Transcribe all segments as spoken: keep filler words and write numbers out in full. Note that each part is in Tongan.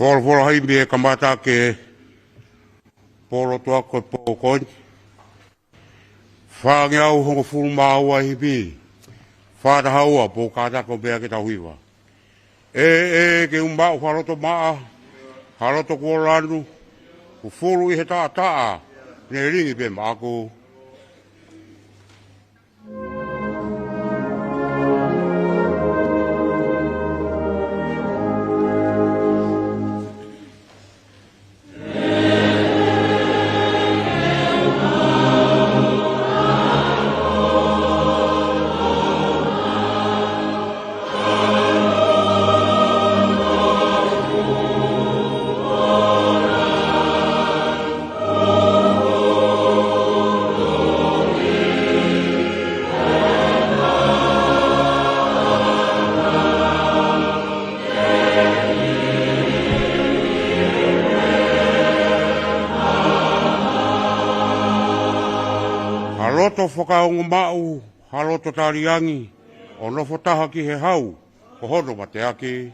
Folofola haʻi mei he kamata ke polo toa ko e pō ko eni. Fāngeau hongofulu mā ua hipi. Fā taha ua, pō kātaki ʻo meʻa ke tau hiva. ʻE, ʻe, ke u maʻu ha loto maʻa, ha loto kuo lanu, fufulu ʻi he taʻataʻa, ne lingi pē maʻaku. Ha loto fakaongo maʻu, ha loto taliangi, ʻo nofo taha ki he hau, ko hono mateaki.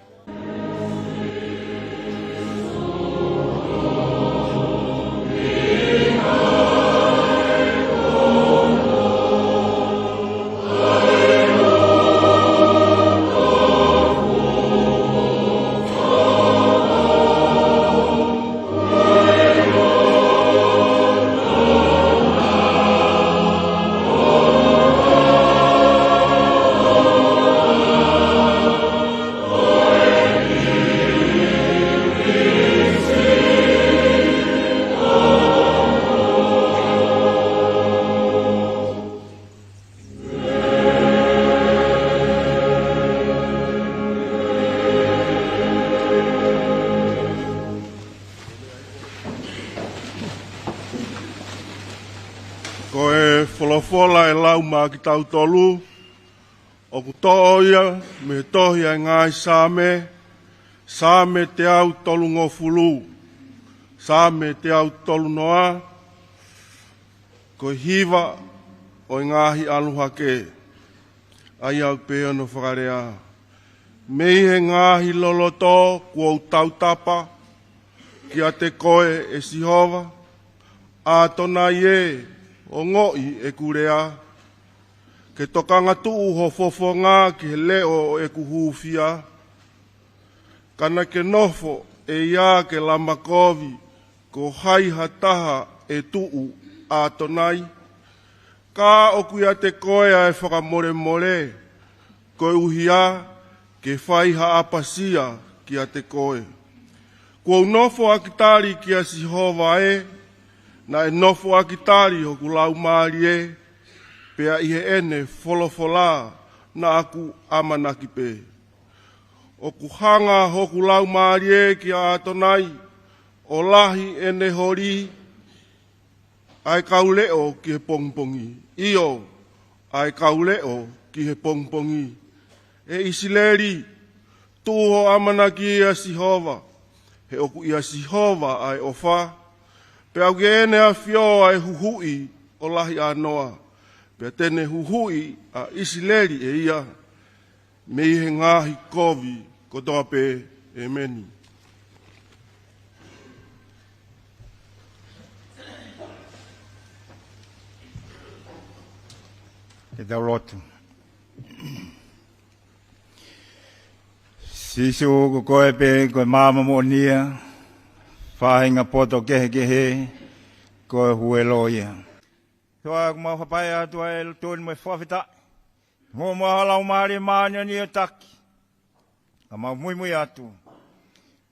Ko e folofola ʻe lau maʻa kitautolu, ʻoku toʻo ia mei he tohi ʻa e ngaahi Saame, Saame teau tolungofulu, Saame teau tolunoa, ko e hiva ʻo e ngaahi ʻalu hake. ʻA ia ʻoku pehē hono fakalea: Mei he ngaahi loloto kuo u tautapa kiate koe, ʻe Sihova, ʻAtonai ē, ongoʻi ʻeku lea. Ke tokanga tuʻu ho fofonga ki he leʻo ʻo ʻeku hūfia. Ka naʻa ke nofo ʻe ia ke lama kovi, ko hai ha taha ʻe tuʻu, ʻAtonai? Ka ʻoku ʻiate koe ʻa e fakamolemole, koeʻuhi ke fai ha ʻapasia kiate koe. Kuo u nofo ʻaki tali kia Sihova ē, naʻe nofo ʻaki tali hoku laumālie, pea ʻi heʻene folofola naʻa ku ʻamanaki pē. ʻOku hanga hoku laumālie kia ʻAtonai, ʻo lahi ʻene holi, ʻa e kau leʻo ki he pongipongi. ʻIo, ʻa e kau leʻo ki he pongipongi. ʻE ʻIsileli, tuʻu ho ʻamanaki ʻia Sihova, he ʻoku ʻia Sihova ʻa e ʻofa, pea ʻoku ʻi heʻene ʻafio ʻa e huhuʻi ʻo lahi ʻānoa, pea te ne huhuʻi ʻa ʻIsileli ʻe ia mei he ngaahi kovi kotoa pē. ʻEmeni. Ke tau lotu. Sīsū, ko koe pē ko e maama moʻonia, faʻahinga poto kehekehe, ko e huelo ia. Toa ʻoku mau hapai atu ai e lotu ni mo e fakafetaʻi. Mo e laumālie māʻoniʻoni ʻo taki. Ka mau muimui atu.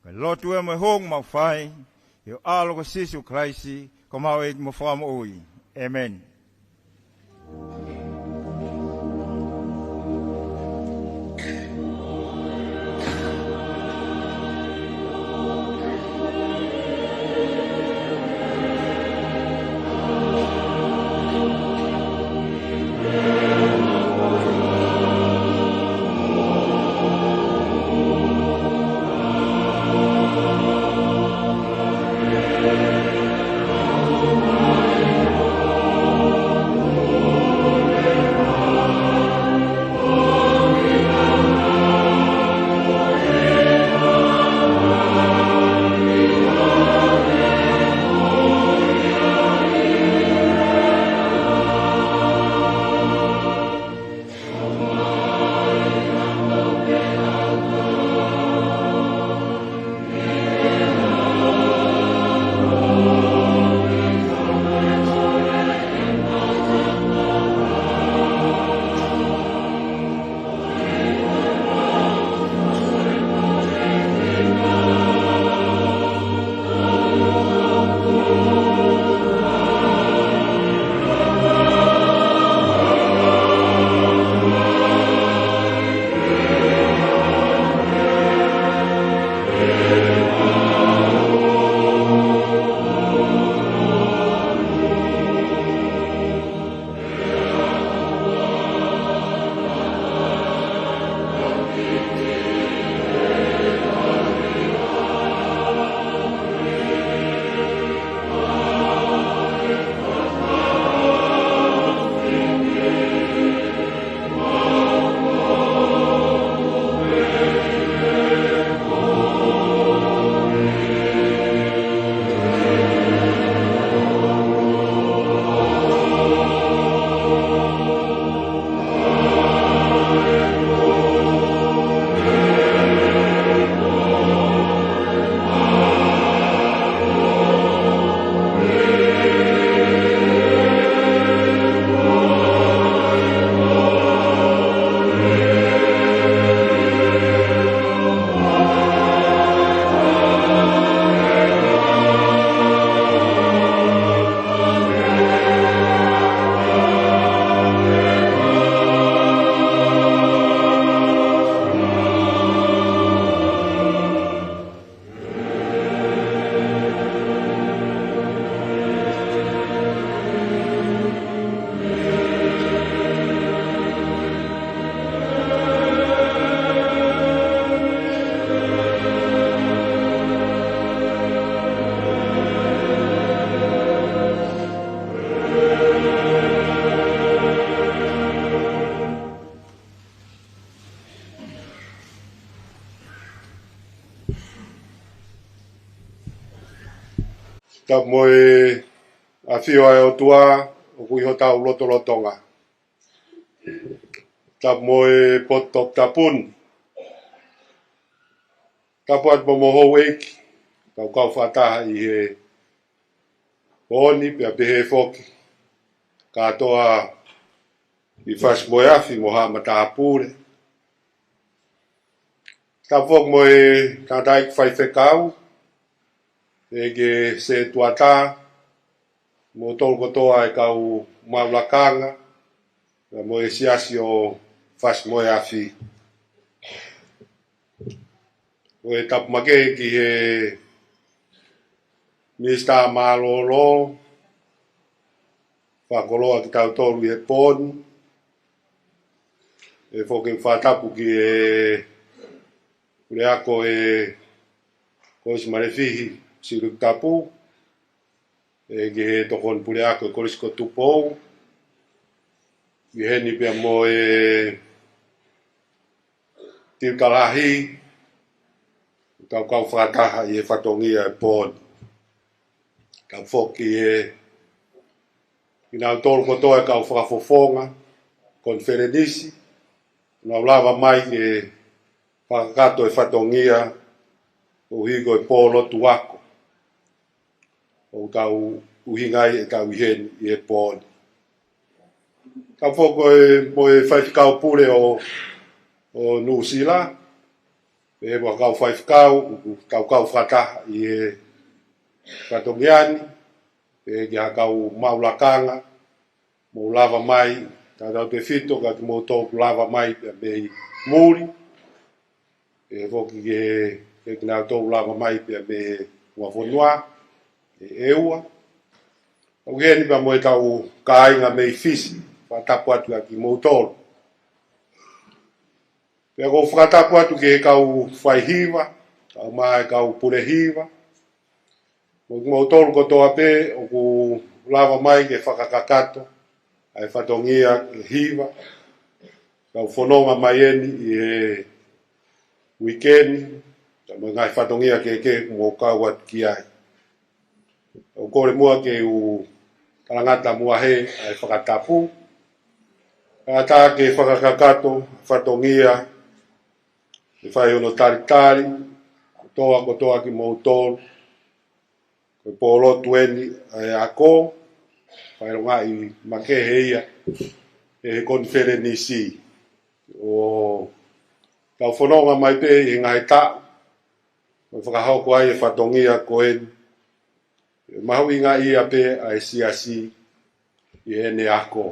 Ko e lotu ē mo e hū ʻoku mau fai, ʻi ho ʻAlo ko Sīsū Kalaisi, ko homau ʻEiki mo Fakamoʻui. ʻEmeni. Tapu mo e ʻafio ʻa e ʻOtua ʻoku ʻi hotau lotolotonga. Tapu mo e potu toputapu ni. Tapu atu mo e houʻeiki, kau kau fakataha ʻi he pō ni pea pehē foki kātoa ʻi Fasi mo e Afi mo haʻa matāpule. Tapu foki mo e tangataʻeiki faifekau, ʻEiki Setuata, mo tolu kotoa e kau maʻu lakanga, pea mo e siasi ʻo Fasi mo e Afi. Ko e tapu makehe ki he Minisitā Mālōlō, fakakoloa kitautolu ʻi he pō ni. ʻE foki fakatapu ki he puleako e Kolisi Malefihi Silikitapu, ʻe ki he tokoni puleako e Kolisi ko Tupou, ʻi heni pea mo e Tiuta Lahi, kau kau fakataha ʻi he fatongia e pō ni. Tapu foki ʻe kinautolu kotoa e kau fakafofonga konifelenisi, nau lava mai ke fakakakato e fatongia, ʻo hiko e pō lotu ako ʻoku tau ʻuhinga ai ʻetau ʻi heni ʻi he pō ni. Tapu foki mo e faifekau pule ʻo, ʻo Nuʻusila, pea mo e kau faifekau, ʻoku tau kau fakataha ʻi he fatongia ni, pea ki he kau maʻu lakanga, mou lava mai, tautautefito kiate kimoutolu ʻoku lava mai pea mei muli, ʻe foki ki he, ki he kinautolu ʻoku lava mai pea mei he fonua, ʻe ʻEua. ʻOku ʻi heni pea mo e kau kāinga mei Fisi, fakatapu atu kiate kimoutolu. Pea ʻoku ou fakatapu atu ki he kau faihiva, kau mai kau pulehiva, mo kimoutolu kotoa pē ʻoku lava mai ke fakakakato ʻa e fatongia e hiva, kau fononga mai eni ʻi he uike ni, pea mo e ngaahi fatongia kehekehe ʻoku mou kau atu ki ai. ʻOku ou kole muʻa ke u talangata muʻa hē ʻa e fakatapu, kae ʻatā ke fakakakato fatongia, ʻe fai hono talitali kotoa kotoa kimoutolu. Ko e pō lotu eni ʻa e ako, fakaʻilongaʻi makehe ia ʻe he konifelenisi. ʻO tau fononga mai pē ʻi he ngaahi taʻu, ʻo fakahoko ai e fatongia ko eni, ʻe mahuʻingaʻia pē ʻa e siasi ʻi heʻene ako.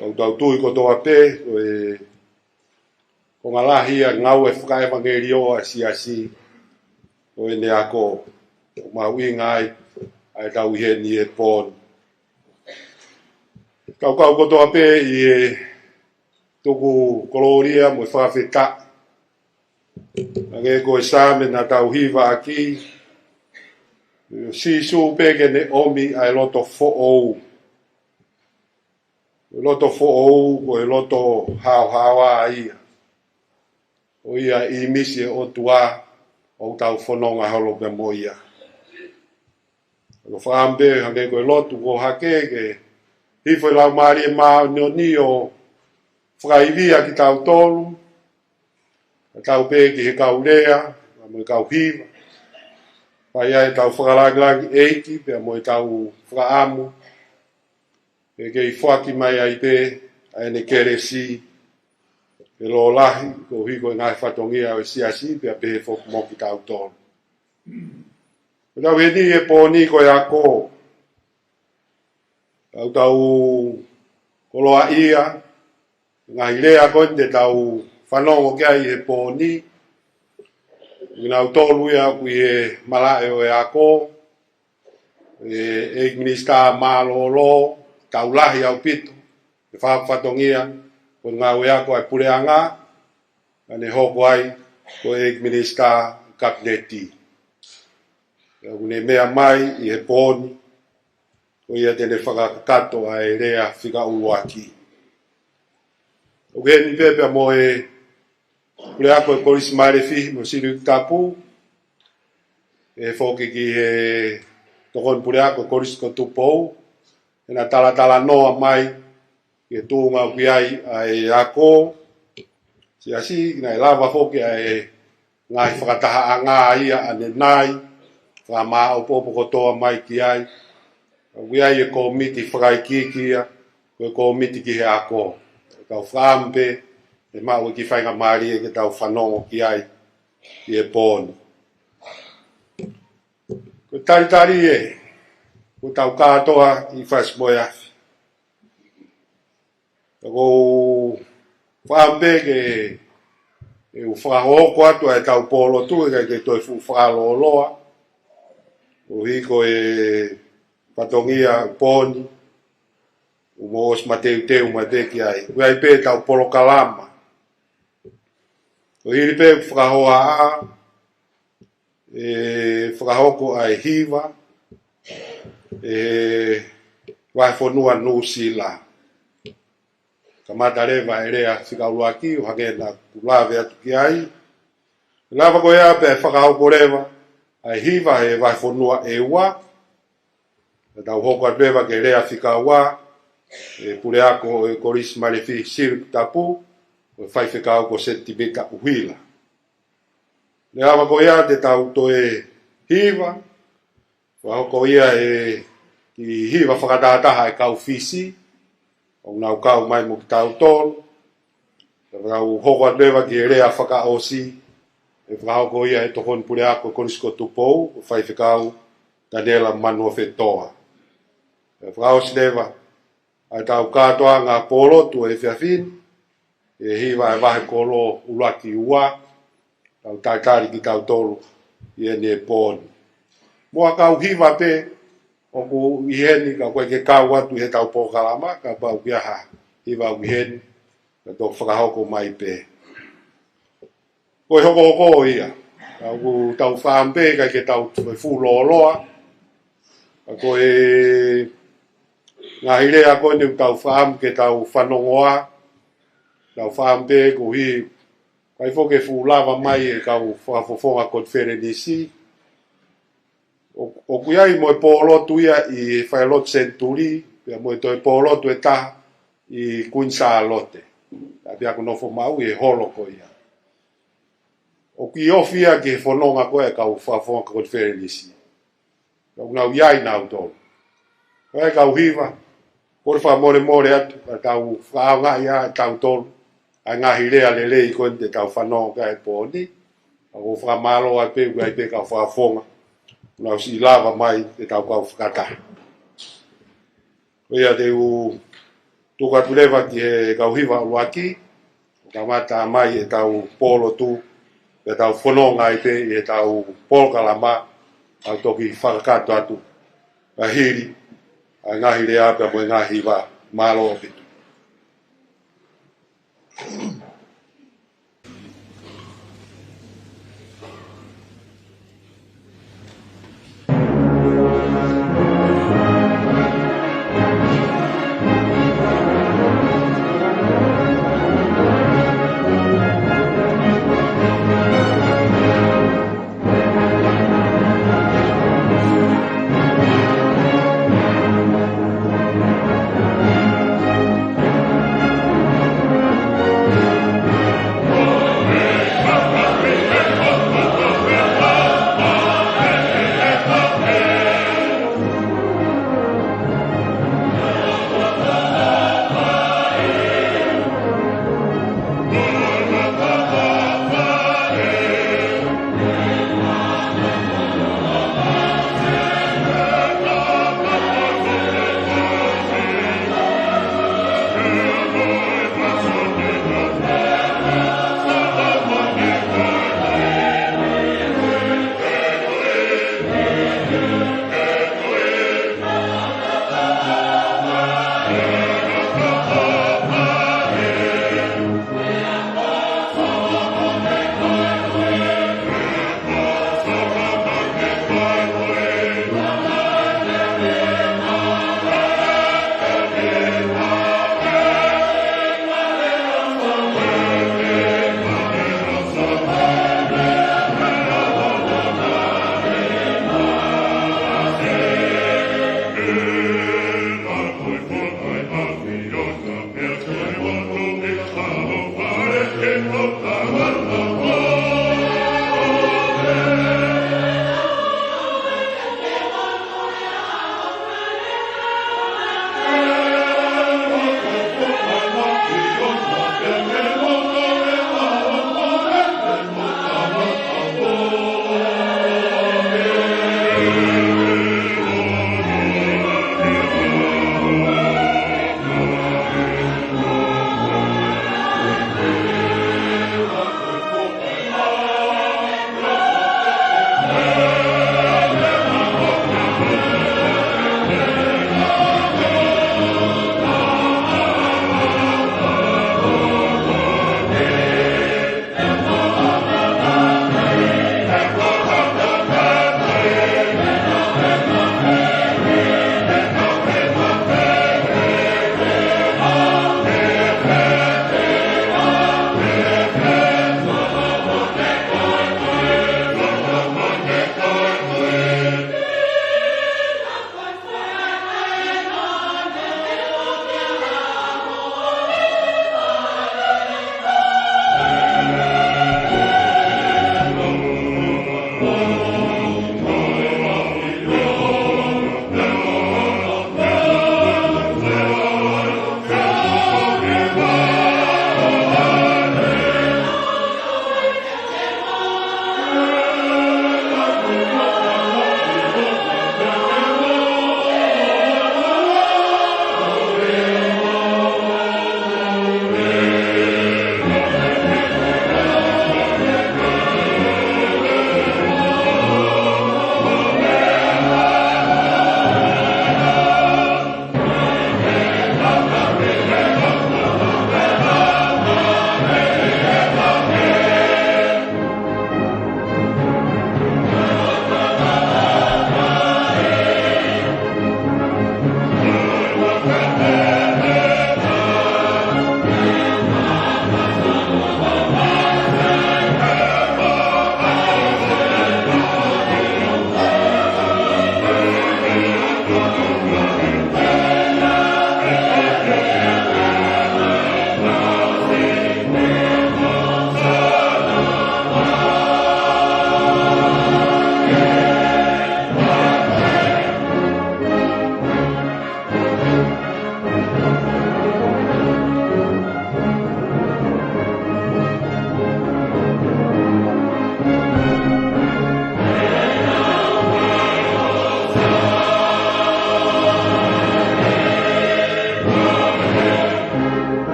ʻOku tau tui kotoa pē, ko e konga lahi ia e ngāue fakaʻevangeliō ʻa e siasi, ko ʻene ako, ʻoku mahuʻinga ai ʻa ʻetau ʻi heni he pō ni. Kau kau kotoa pē ʻi he tuku kolōlia mo e fakafetaʻi. Hangē ko e Saame naʻa tau hivaʻaki, Sīsū pē ke ne ʻomi ʻa e loto foʻou. Ko e loto foʻou, ko e loto haohaoa ia. Ko ia ʻīmisi e ʻOtua ʻoku tau fononga holo pē mo ia. Ko e fakaʻamu pē hangē ko e lotu ko hake ke hifo e Laumālie Māʻoniʻoni ʻo fakaivia kitautolu, ʻa tau pē ki he kau lea, mo e kau hiva. Fai ai ʻetau fakalāngilangi ʻEiki, pea mo ʻetau fakaʻamu, ʻe kei foaki mai ai pē ʻa ʻene kelesi, ʻe lōlahi, koeʻuhi ko e ngaahi fatongia ʻo e siasi, pea pehē foki mo kitautolu. Ko ʻetau ʻi heni he pō ni ko e ako, ʻoku tau koloaʻia, ngaahi lea ko eni te tau fanongo ki ai he pō ni, kinautolu ia ʻoku ʻi he malaʻe ʻo e ako, ʻe, ʻEiki Minisitā Mālōlō, tau lahi ʻaupito, ʻe fakafatongia, ko e ngāue ako ʻa e puleʻanga, ʻa ʻene hoko ai, ko e ʻEiki Minisitā Kapineti. ʻOku ne meʻa mai ʻi he pō ni, ko ia te ne fakakakato ʻa e lea fika ʻuluaki. ʻOku ʻi heni pē pea mo e puleako e Kolisi Malefihi mo Silikitapu, ʻe foki ki he Tokoni Puleako Kolisi ko Tupou, ʻena talatalanoa mai ki he tuʻunga ʻoku ʻi ai ʻa e ako. Siasi, naʻe lava foki ʻa e ngaahi fakatahaʻanga ia ʻanenai, fakamāʻopoʻopo kotoa mai ki ai. ʻOku ʻi ai e kōmiti fakaikiiki ia, ko e kōmiti ki he ako. Kau fakaʻamu pē ʻe maʻu e kiʻi faingamālie ke tau fanongo ki ai ʻi he pō ni. Ko e talitali ē, ko ʻetau kātoa ʻi Fasi mo e Afi. Ka ʻoku ou fakaʻamu pē ke, ke u fakahoko atu ʻa ʻetau pō lotu, ʻikai ke toe fuʻu fakalōloa. ʻOku ʻi ai ko e fatongia pō ni, ʻoku mou ʻosi mateuteu mai pē ki ai. ʻOku ʻi ai pē ʻetau polokalama. Ko e hili pē fakahohaʻa, ʻe fakahoko ʻa e hiva ʻe he Vahefonua Nuʻusila. Kamata leva ʻe Lea Fika ʻUluaki, ʻo hangē naʻa ku lave atu ki ai. Lava ko ia pea fakahoko leva ʻa e hiva ʻe he Vahefonua ʻe Ua. Ka tau hoko atu leva ki he Lea Fika Ua, ʻe he Puleako ʻo e Kolisi Malefi Siliputapu, ʻo e Faifekau ko Setimita ʻUhila. Lea ava ko ia te tau toe hiva, fakahoko ia ʻe he kiʻi hiva fakatahataha ʻa e kau Fisi, ʻoku nau kau mai mo kitautolu. Ka tau hoko atu leva ki he lea fakaʻosi, ʻe fakahoko ia ʻe he Tokoni Puleako Kolisi ko Tupou, ʻo e Faifekau Taniela Manuofetoa. ʻE fakaʻosi leva ʻa ʻetau kātoanga pō lotu ʻi he efiafi ni, ʻe hiva ʻa e Vahekolo ʻUluaki Ua, tau talitali kitautolu ʻi heʻene pō ni. Mo ha kau hiva pē ʻoku ʻi heni ka ʻoku ʻikai ke kau atu ʻi heʻetau polokalama, kapau ʻoku ʻi ai ha hiva ʻoku ʻi heni, ka toki fakahoko mai pē. Ko e hokohoko ia. Ka ʻoku tau fakaʻamu pē, ʻikai ke tau toe fuʻu lōloa. Ka ko e ngaahi lea ko eni ʻoku tau fakaʻamu ke tau fanongoa. Tau fakaʻamu pē koeʻuhi, ʻikai foki ke fuʻu lava mai e kau fakafofonga konifelenisi. ʻO, ʻoku ʻi ai mo e pō lotu ia ʻi he falelotu Senituli, pea mo e toe pō lotu ʻe taha ʻi Kuini Sālote. Ka pea ʻoku nofo maʻu ʻi he holo ko ia. ʻOku ʻi ofi ia ki he fononga ko ē ʻa e kau fakafofonga konifelenisi. Ka ʻoku nau ʻi ai nautolu. Ko e kau hiva, kole fakamolemole atu, ka tau fakaʻaongaʻi ʻa tautolu ʻa e ngaahi lea lelei ko eni te tau fanongo ki ai he pō ni. Ka ʻoku ou fakamālō ai pē, ʻoku ʻi ai pē kau fakafofonga ʻoku nau siʻi lava mai ke tau kau fakataha. Ko ia te u tuku atu leva ki he kau hiva ʻuluaki, ʻo kamata mai ʻetau pō lotu, pea tau fononga ai pē ʻi heʻetau polokalama, ʻo toki fakakakato atu ʻa e hili ʻa e ngaahi lea pea mo e ngaahi hiva. Mālō ʻaupito.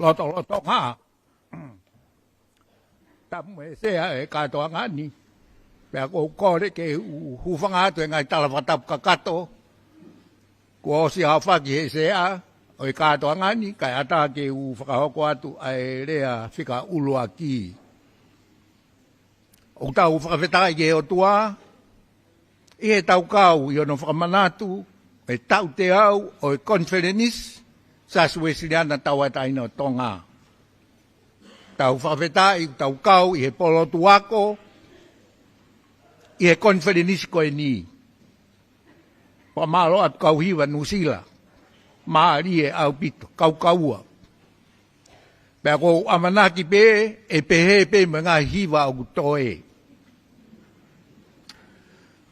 Lotolotonga. Tamu e sea e kātoanga ni. Pea ʻoku ou kole ke u hūfanga atu he ngaahi tala fakatapu kakato kuo ʻosi aofaki he sea ʻo e kātoanga ni, kae ʻatā ke u fakahoko atu ʻa e lea fika ʻuluaki. ʻOku tau fakafetaʻi ki he ʻOtua ʻi heʻetau kau ʻi hono fakamanatu e taʻu teau ʻo e Konifelenisi Siasi Uēsiliana Tauʻatāina ʻo Tonga. Tau fakafetaʻi ʻoku tau kau ʻi he polotu ako ʻi he konifelenisi ko eni. Fakamālō atu kau hiva Nuʻusila. Mālie ʻaupito, kaukaua. Pea ʻoku ou ʻamanaki pē ʻe pehē pē mo e ngaahi hiva ʻoku toe.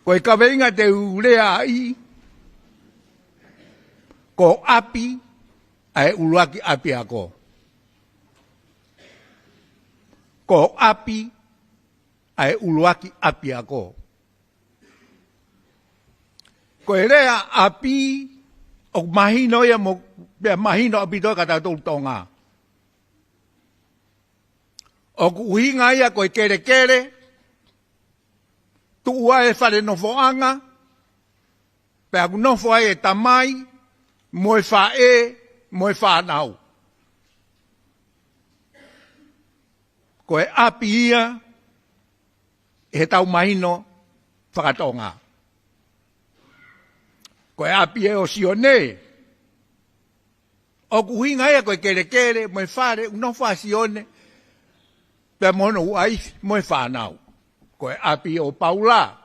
Ko e kaveinga te u lea ai, ko ʻapi ʻa e ʻuluaki ʻapiako. Ko ʻapi ʻa e ʻuluaki ʻapiako. Ko e lea ʻapi, ʻoku mahino ia mo, pea mahino ʻaupito kiate kitautolu Tonga. ʻOku ʻuhinga ia ko e kelekele, tuʻu ai e fale nofoʻanga, pea ʻoku nofo ai e tamai, mo e faʻē, mo e fānau. Ko e ʻapi ia, ʻi heʻetau mahino fakatonga. Ko e ʻapi ʻo Sione, ʻoku ʻuhinga ia ko e kelekele, mo e fale, ʻoku nofo ai ʻa Sione, pea mo hono uaifi, mo e fānau. Ko e ʻapi ʻo Paula.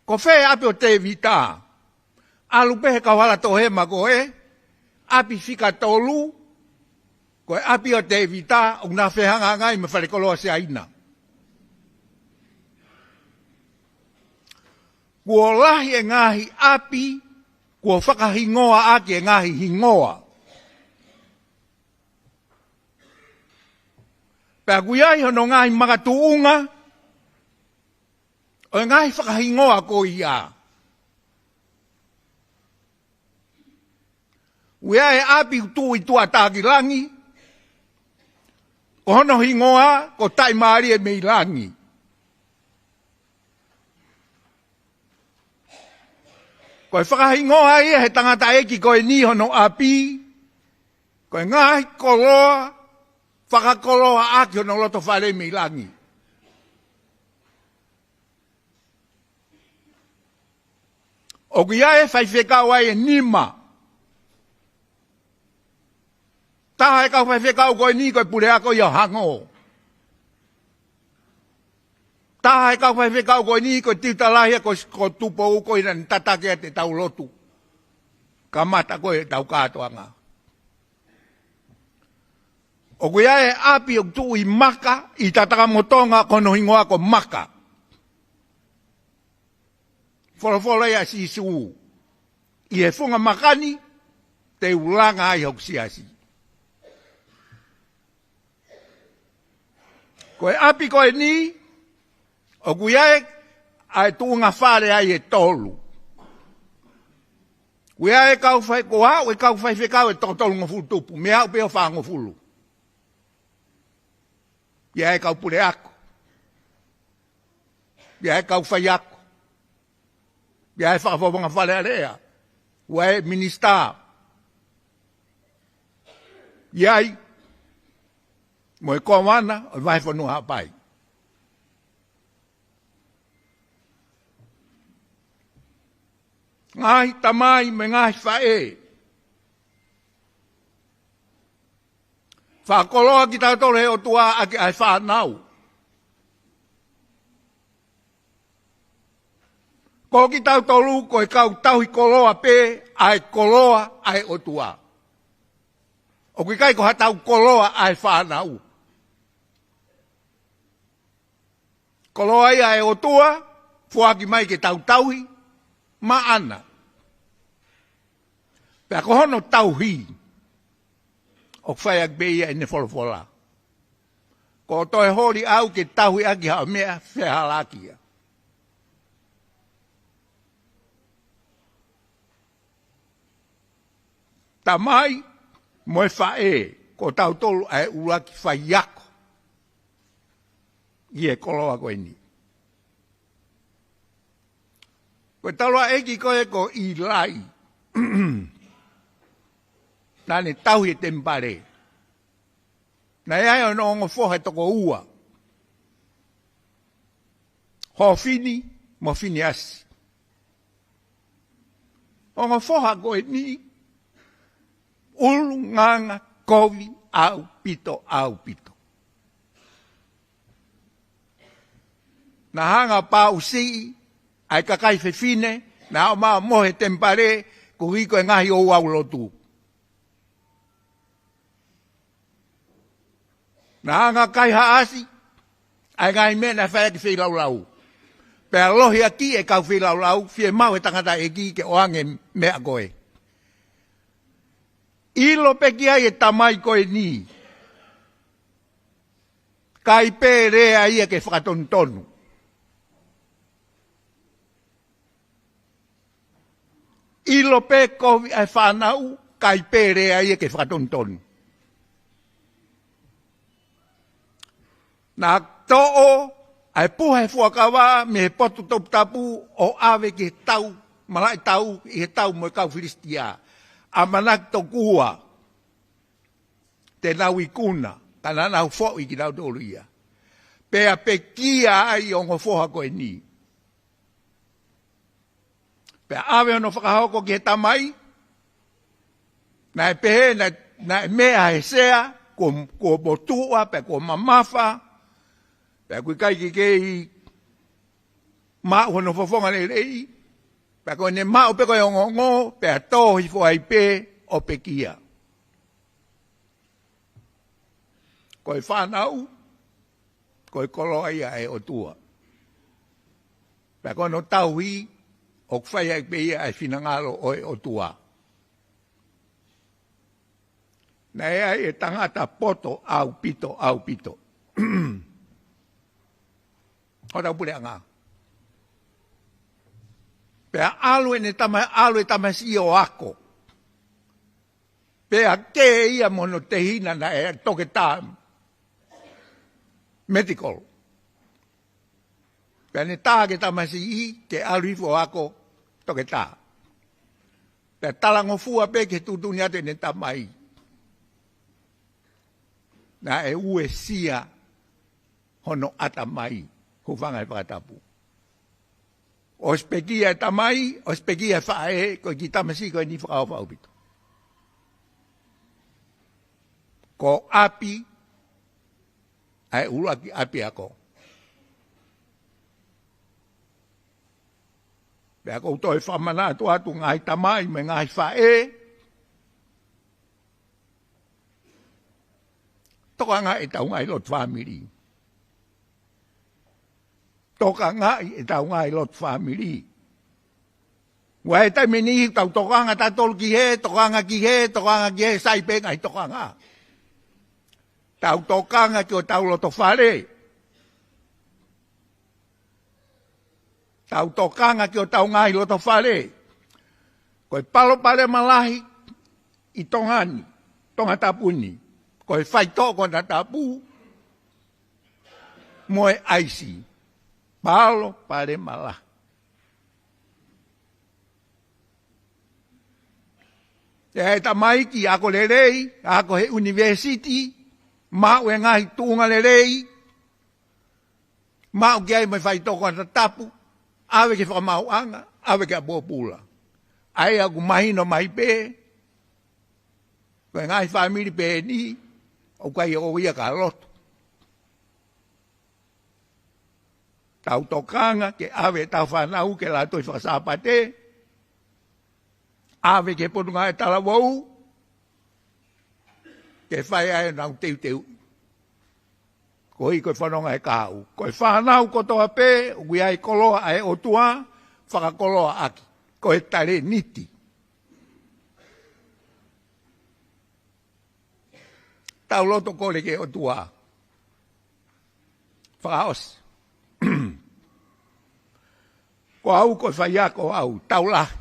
Ko fē ʻapi ʻo Tēvita? ʻAlu pē he kau hala tohema ko ē, ʻapi fika tolu, ko e ʻapi ʻo Tēvita, ʻoku na fehangahangai mo e falekoloa Siaina. Kuo lahi e ngaahi ʻapi, kuo fakahingoa ʻaki e ngaahi hingoa. Pea ʻoku ʻi ai hono ngaahi makatuʻunga, ʻo e ngaahi fakahingoa ko ia. ʻOku ʻi ai e ʻapi ʻoku tuʻu ʻi tuʻa taha ki langi, ko hono hingoa, ko Taʻimālie mei Langi. Ko e fakahingoa ia he tangataʻeiki ko eni hono ʻapi, ko e ngaahi koloa, fakakoloa ʻaki hono loto fale mei langi. ʻOku ʻi ai e faifekau ai ʻe nima. Taha e kau faifekau ko eni ko e puleako ia ʻo Hango. Taha e kau faifekau ko eni ko e tiuta lahi ko, ko Tupou ko ia naʻa ne tataki ʻetau lotu. Kamata ko ē ʻetau kātoanga. ʻOku ʻi ai e ʻapi ʻoku tuʻu ʻi Maka, ʻi Tatakamotonga, ko hono hingoa ko Maka. Folofola ia ʻa Sīsū. ʻI he funga maka ni, te u langa ai hoku siasi. Ko e ʻapi ko eni, ʻoku ʻi ai ʻa e tuʻunga fale ai ʻe tolu. ʻOku ʻi ai e kau fai, ko au e kau faifekau ʻe toko tolungofulu tupu, mei au pē ʻo fāngofulu. ʻI ai e kau puleako. ʻI ai e kau faiako. ʻI ai e fakafofonga Fale Alea. ʻI ai e minisitā. ʻI ai mo e kōvana ʻo e vahefonua Haʻapai. Ngaahi tamai mo e ngaahi faʻē. Fakakoloa kitautolu he ʻOtua ʻaki ʻa e fānau. Ko kitautolu ko e kau tauhi koloa pē ʻa e koloa ʻa e ʻOtua. ʻOku ʻikai ko haʻatau koloa ʻa e fānau. Koloa ia ʻa e ʻOtua, foaki mai ke tau tauhi maʻana. Pea ko hono tauhi, ʻoku fai ʻaki pē ia ʻene folofola. Ko e toe holi au ke tauhi ʻaki ha meʻa fehālaaki ia. Tamai mo e faʻē, ko tautolu ʻa e ʻuluaki faiako ʻi he koloa ko eni. Ko e taulaʻeiki ko ē ko ʻIlai, naʻa ne tauhi e temipale. Naʻe ʻi ai hono ongo foha ʻe toko ua, Hofini mo Finiasi. Ongo foha ko eni, ʻulungaanga kovi ʻaupito, ʻaupito. Naʻe hanga ʻo pauʻusiʻi ʻa e kakai fefine naʻa nau mohe he temipale, koeʻuhi ko e ngaahi ouau lotu. Naʻe hanga ʻo kaihaʻasi ʻa e ngaahi meʻa naʻe fai ʻaki e feilaulau, pea lohiakiʻi ʻe he kau feilaulau, fiemaʻu ʻe he tangataʻeiki ke ʻoange e meʻa ko ē. ʻIlo pē ki ai e tamai ko eni, ʻikai pē lea ia ke fakatonutonu. ʻIlo pē kovi ʻa e fānau, ʻikai pē lea ia ke fakatonutonu. Naʻe toʻo ʻa e puha ʻo e fuakava mei he potu toputapu ʻo ʻave ki he tau, malaʻe tau, ʻi he tau mo e kau Filisitia. ʻAmanaki tokua te nau ikuna, ka naʻa nau foʻi kinautolu ia. Pea pekia ai e ongo foha ko eni. Pea ʻave hono fakahoko ki he tamai, naʻe pehē, naʻe, naʻe meʻa he sea, kuo, kuo motuʻa, pea kuo mamafa, pea ʻoku ʻikai ke kei maʻu hono fofonga lelei, pea ko ʻene maʻu pē ko e ongoongo, pea tō hifo ai pē ʻo pekia. Ko e fānau, ko e koloa ia ʻa e ʻOtua. Pea ko hono tauhi, ʻoku fai ai pē ia ʻa e finangalo ʻo e ʻOtua. Naʻe ʻi ai e tangata poto ʻaupito, ʻaupito. Hotau puleʻanga. Pea ʻalu ʻene tama, ʻalu e tamasiʻi ʻo ako. Pea kē ia mo hono tehina naʻe toketā medical. Pea ne tā ki he tamasiʻi ke ʻalu hifo ʻo ako toketā. Pea talangofua pē ki he tuʻutuʻuni atu ʻene tamai, naʻe uesia hono ʻatamai, hūfanga he fakatapu. ʻOsi pekia e tamai, ʻosi pekia e faʻē, ko e kiʻi tamasiʻi ko eni fakaʻofa ʻaupito. Ko ʻapi, ʻa e ʻuluaki ʻapiako. Pea ʻoku ou toe fakamanatu atu ngaahi tamai mo e ngaahi faʻē, tokangaʻi ʻetau ngaahi lotu fāmili. Tokangaʻi ʻetau ngaahi lotu fāmili. ʻOku ʻi ai e taimi ʻe niʻihi ʻoku tau tokanga tautolu ki hē, tokanga ki hē, tokanga ki hē, sai pē ngaahi tokanga. Tau tokanga ki hotau loto fale. Tau tokanga ki hotau ngaahi loto fale. Ko e palopalema lahi ʻi Tonga ni, Tongatapu ni, ko e faitoʻo konatapu mo e ʻaisi. Palopalema lahi. ʻE tamaiki, ako lelei, ako he ʻunivēsiti, maʻu e ngaahi tuʻunga lelei, maʻu ki ai mo e faitoʻo konatapu, ʻave ki he fakamaauʻanga, ʻave ki ʻapi pōpula. ʻA ia ʻoku mahino mai pē, ko e ngaahi fāmili pehē ni, ʻoku ʻikai ʻo ia ka lotu. Tau tokanga ke ʻave ʻetau fānau ke lātoi fakasāpate, ʻave ki he potungāue talavou, ke fai ai ʻenau teuteu. Koeʻuhi ko e fononga ʻe kahaʻu. Ko e fānau kotoa pē, ʻoku ʻi ai e koloa ʻa e ʻOtua, fakakoloaʻaki. Ko e talēniti. Tau loto kole ki he ʻOtua. Fakaʻosi. Ko au ko e faiako au, tau lahi.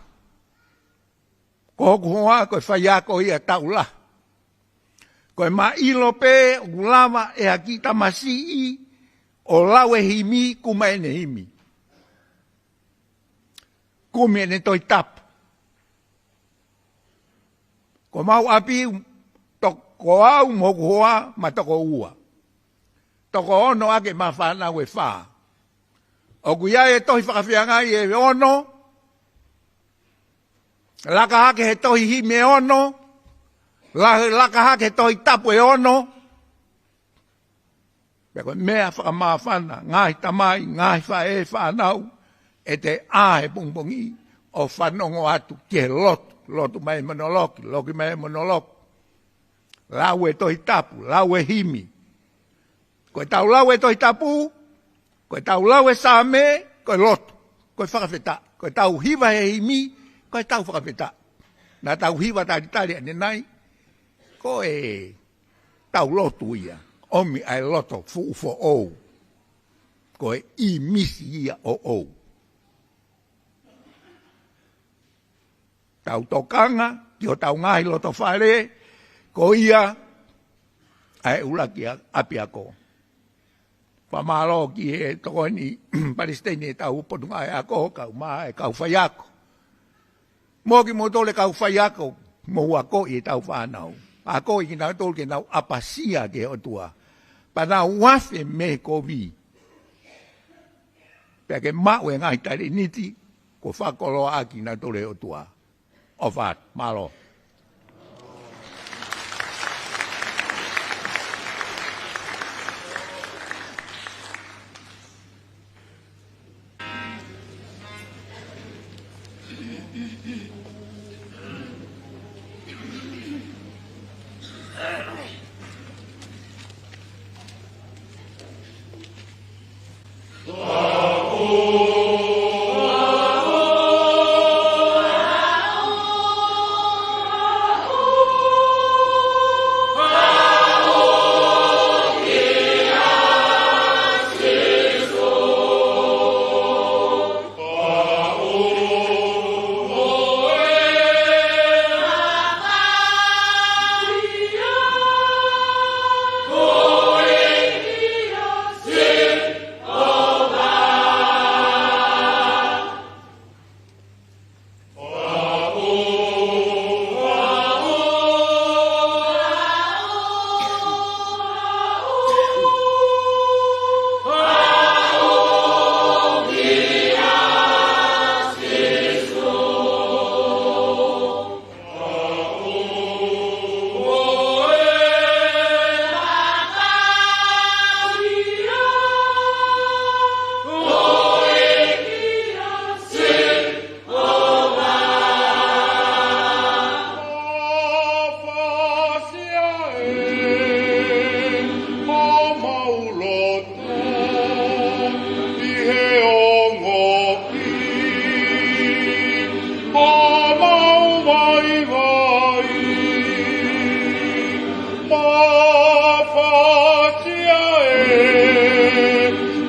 Ko hoku hoa ko e faiako ia taʻu lahi. Ko e maʻilo pē ʻoku lava ʻe ha kiʻi tamasiʻi ʻo lau e himi, kumi ʻene himi, kumi ʻene Tohi Tapu. Ko homau ʻapi, to-, ko au mo hoku hoa ma toko ua. Toko ono ʻaki ʻema fānau ʻe fā. ʻOku ʻi ai e tohi fakafeangai ʻe ono, laka hake he tohi himi ʻe ono, la-, laka hake he Tohi Tapu ʻe ono. Pea ko e meʻa fakamāfana, ngaahi tamai, ngaahi faʻē, fānau, ʻete ʻā he pongipongi ʻo fanongo atu ki he lotu, lotu mai e monoloki, loki mai e monoloki. Lau e Tohi Tapu, lau e himi. Ko ʻetau lau e Tohi Tapu, ko ʻetau lau e Saame, ko e lotu, ko e fakafetaʻi. Ko ʻetau hiva he himi, ko ʻetau fakafetaʻi. Naʻa tau hiva talitali ʻanenai, ko ʻetau lotu ia, ʻomi ʻa e loto fuʻu foʻou. Ko e ʻīmisi ia ʻoʻou. Tau tokanga ki hotau ngaahi loto fale, ko ia ʻa e ʻuluaki ʻa-, ʻapiako. Fakamālō ki he tokoni palesiteni ʻetau Potungāue Ako, kau mai e kau faiako. Mo kimoutolu e kau faiako, mou akoʻi ʻetau fānau. Akoʻi kinautolu ke nau ʻapasia ki he ʻOtua. Pea nau afe mei he kovi. Pea ke maʻu e ngaahi talēniti kuo fakakoloaʻaki kinautolu ʻe he ʻOtua. ʻOfa atu, mālō. ʻI he ongoʻi ʻo homau vaivai, mafasia ʻe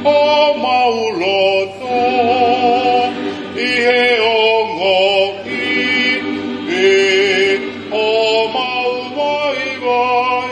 homau loto ʻi he ongoʻi ʻo homau vaivai.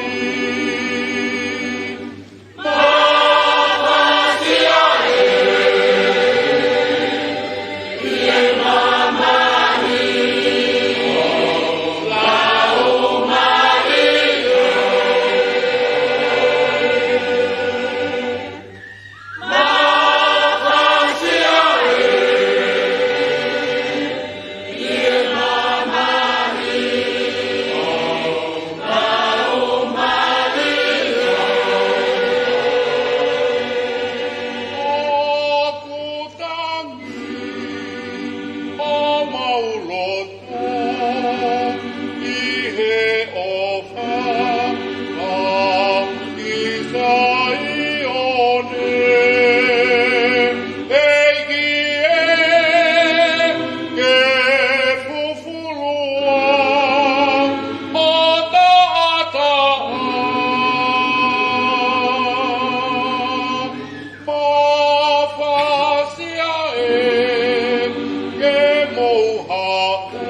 ʻOku tangi homau loto ʻi he ʻofa ʻa Saione. ʻEiki ē, ke fufulu ʻa ho taʻataʻa. Mafasia ʻe ke mou haʻu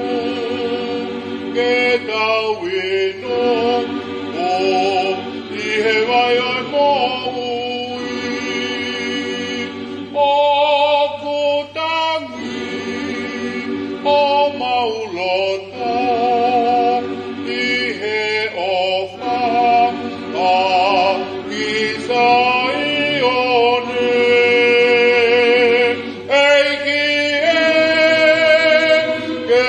Lotu ʻi he ʻofa ʻa ki Saione. ʻEiki ē, ke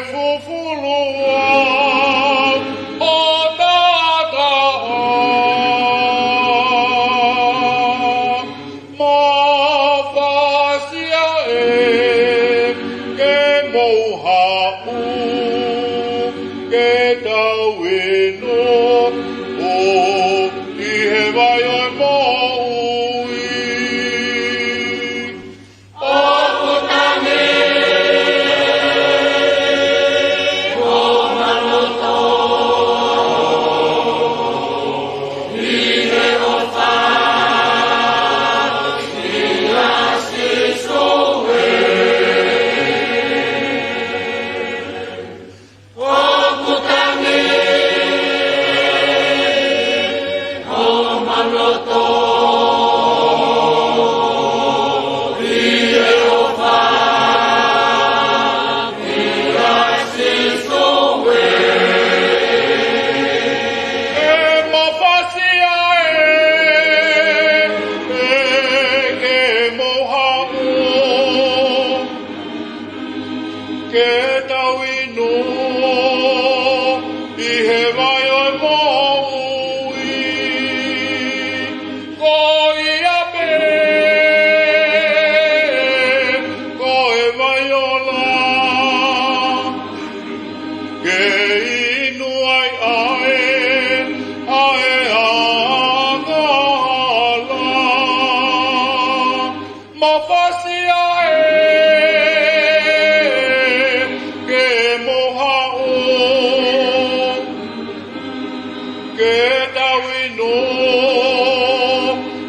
fufulu au ʻo taʻataʻa. Mafasia ē ke mou haʻu, ke tau inu ʻi he vai ʻo e moʻui. ʻOku tangi ʻo manoto ʻi he ʻofa ʻia Sīsū ē. ʻOku tangi ʻo manoto ʻi he ʻofa ʻia Sīsū ē. ʻE mafasia ē, ē ke mou haʻu, ke tau inu ʻi he vai ʻo e moʻui. Ko ia pē, ko e vai ola, ke inu ai ʻa e, ʻa e angahala. Mafasia ē ke mou haʻu, ke tau inu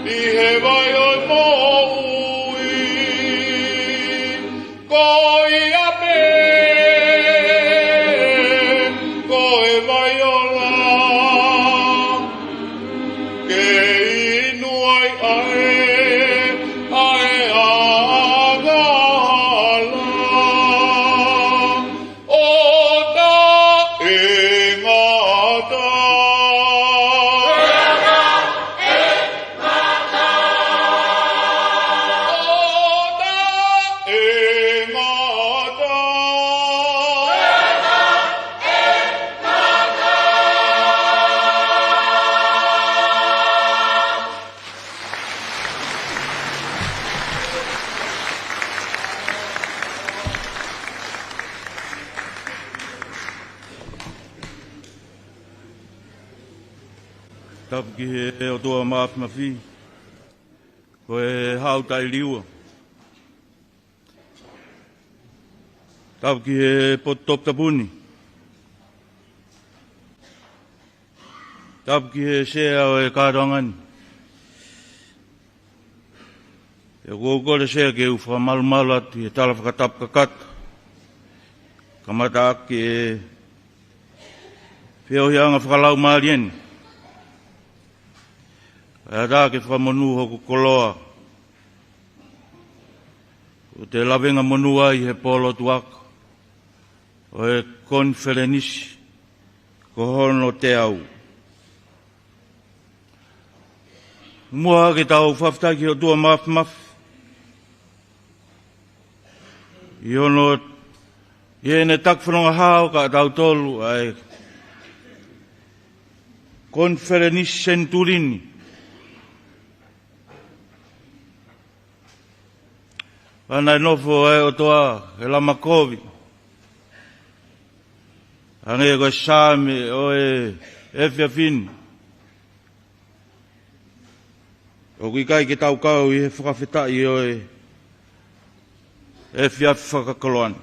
ʻi he vai ʻo e moʻui. Ko ia pē, ko e vai ola, ke inu ai ʻa e, ʻa e angahala ʻo taʻengata. ʻO taʻengata. Tapu ki he ʻOtua Mafimafi, ko e Haʻu Taʻeliua. Tapu ki he potu toputapu ni. Tapu ki he sea ʻo e kātoanga ni. ʻOku ou kole sea ke u fakamalumalu atu he tala fakatapu kakato. Kamata ʻaki e feohiʻanga fakalaumālie ni. ʻE ʻatā ke fakamonū hoku koloa ʻoku te lavengamonū ai he pōlotu ako ʻo e konifelenisi ko hono teau. Muʻa ke tau fakafetaʻi ki he ʻOtua Mafimafi ʻi hono, ʻi heʻene taki fononga hao kia tautolu ʻa e konifelenisi senituli ni. Pea naʻe nofo ʻa e ʻOtua he lama kovi, hangē ko e Saame ʻo e efiafi ni. ʻOku ʻikai ke tau kau ʻi he fakafetaʻi ʻo e efiafi fakakoloa ni.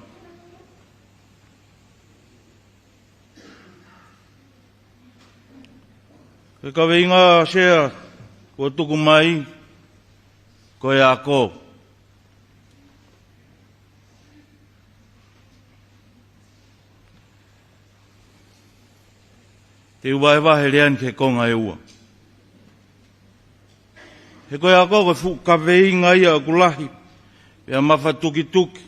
Ko e kaveinga sea kuo tuku mai ko e ako. Te u vahevahe e lea ni ki he konga ʻe ua. He ko e ako ko e fuʻu kaveinga ia ʻoku lahi pea mafatukituki.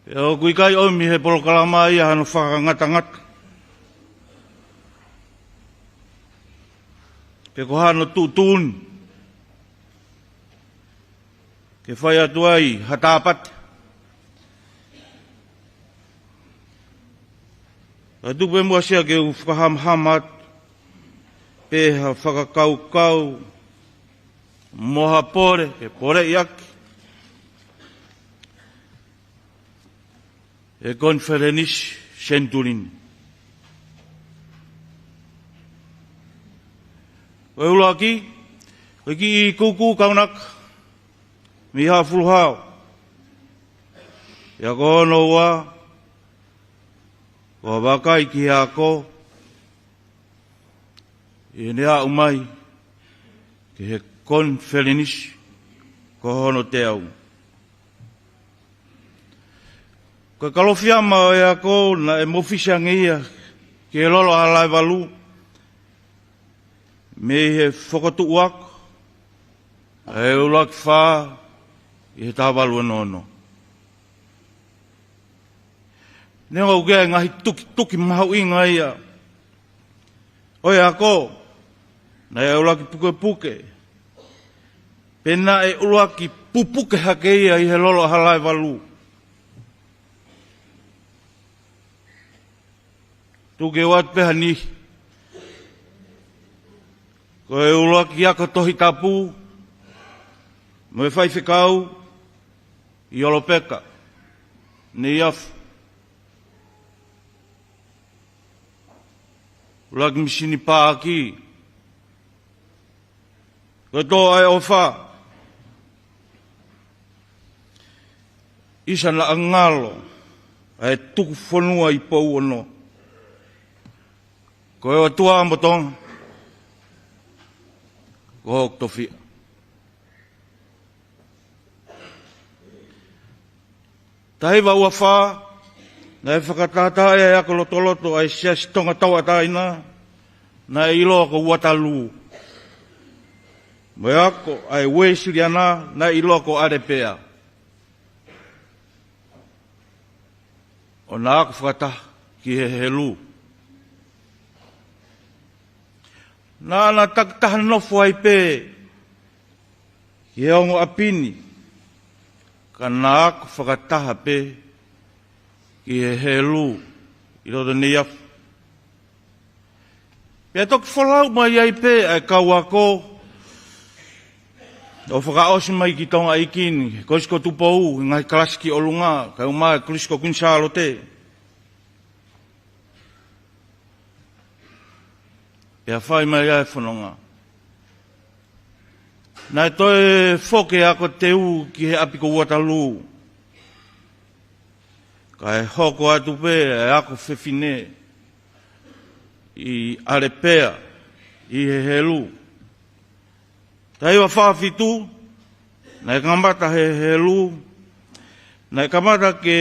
ʻOku ʻikai ʻomi he polokalama ia hano fakangatangata pe ko hano tuʻutuʻuni ke fai atu ai ha tāpati. Ka tuku pē muʻa sia ke u fakahamahama atu pē ha fakakaukau mo ha pole ke poleʻi ʻaki e konifelenisi senituli ni. Ko e ʻuluaki, ko e kiʻi kūkū kaunaka mei Haʻofuluhao. Pea ko hono ua, ko e vakai ki he ako ʻi heʻene aʻu mai ki he konifelenisi ko hono teau. Ko e kalofiama ʻo e ako naʻe mōfisi ange ia ki he Lolo ʻa Halaevalu mei he fokotuʻu ako ʻa e ʻUluaki Fā ʻi he taha valu ono ono. Neongo ʻoku ʻi ai e ngaahi tukituki mahuʻinga ia ʻo e ako naʻe ʻuluaki pukepuke pe naʻe ʻuluaki pupuke hake ia ʻi he Lolo ʻa Halaevalu, tuku ke u ʻoatu pē ha niʻihi. Ko e ʻuluaki ako Tohi Tapu mo e faifekau ʻi Olopeka, Neiafu. ʻUluaki misini paaki, ko e Tō ʻa e ʻOfa, ʻIsa naʻa ngalo ʻa e tuku fonua ʻi Pouono, Ko e ʻOtua mo Tonga, ko hoku tofiʻa. Taha hiva ua fā, naʻe fakatahataha ai e ako lotoloto ʻa e Siasi Tonga Tauʻatāina, naʻe ʻiloa ko Waterloo, mo e ako ʻa e Uēsiliana, naʻe ʻiloa ko ʻAlepea, ʻo na ako fakataha ki he helu. Naʻa na takitaha nofo ai pē ki he ongo ʻapi ni, ka na ako fakataha pē ki he helu ʻi loto Neiafu. Pea toki folau mai ai pē ʻa e kau ako ʻo fakaʻosi mai ki Tonga ʻEiki ni, Kolisi ko Tupou, ngaahi kalasi ki ʻolunga, kae ʻumaʻā e Kolisi ko Kuini Sālote. Pea fai mai ai e fononga. Naʻe toe foki e ako teu ki he ʻapi ko Waterloo, kae hoko atu pē e ako fefine ʻi ʻAlepea ʻi he helu. Taha hiva fā fitu, naʻe kamata he helu, naʻe kamata ke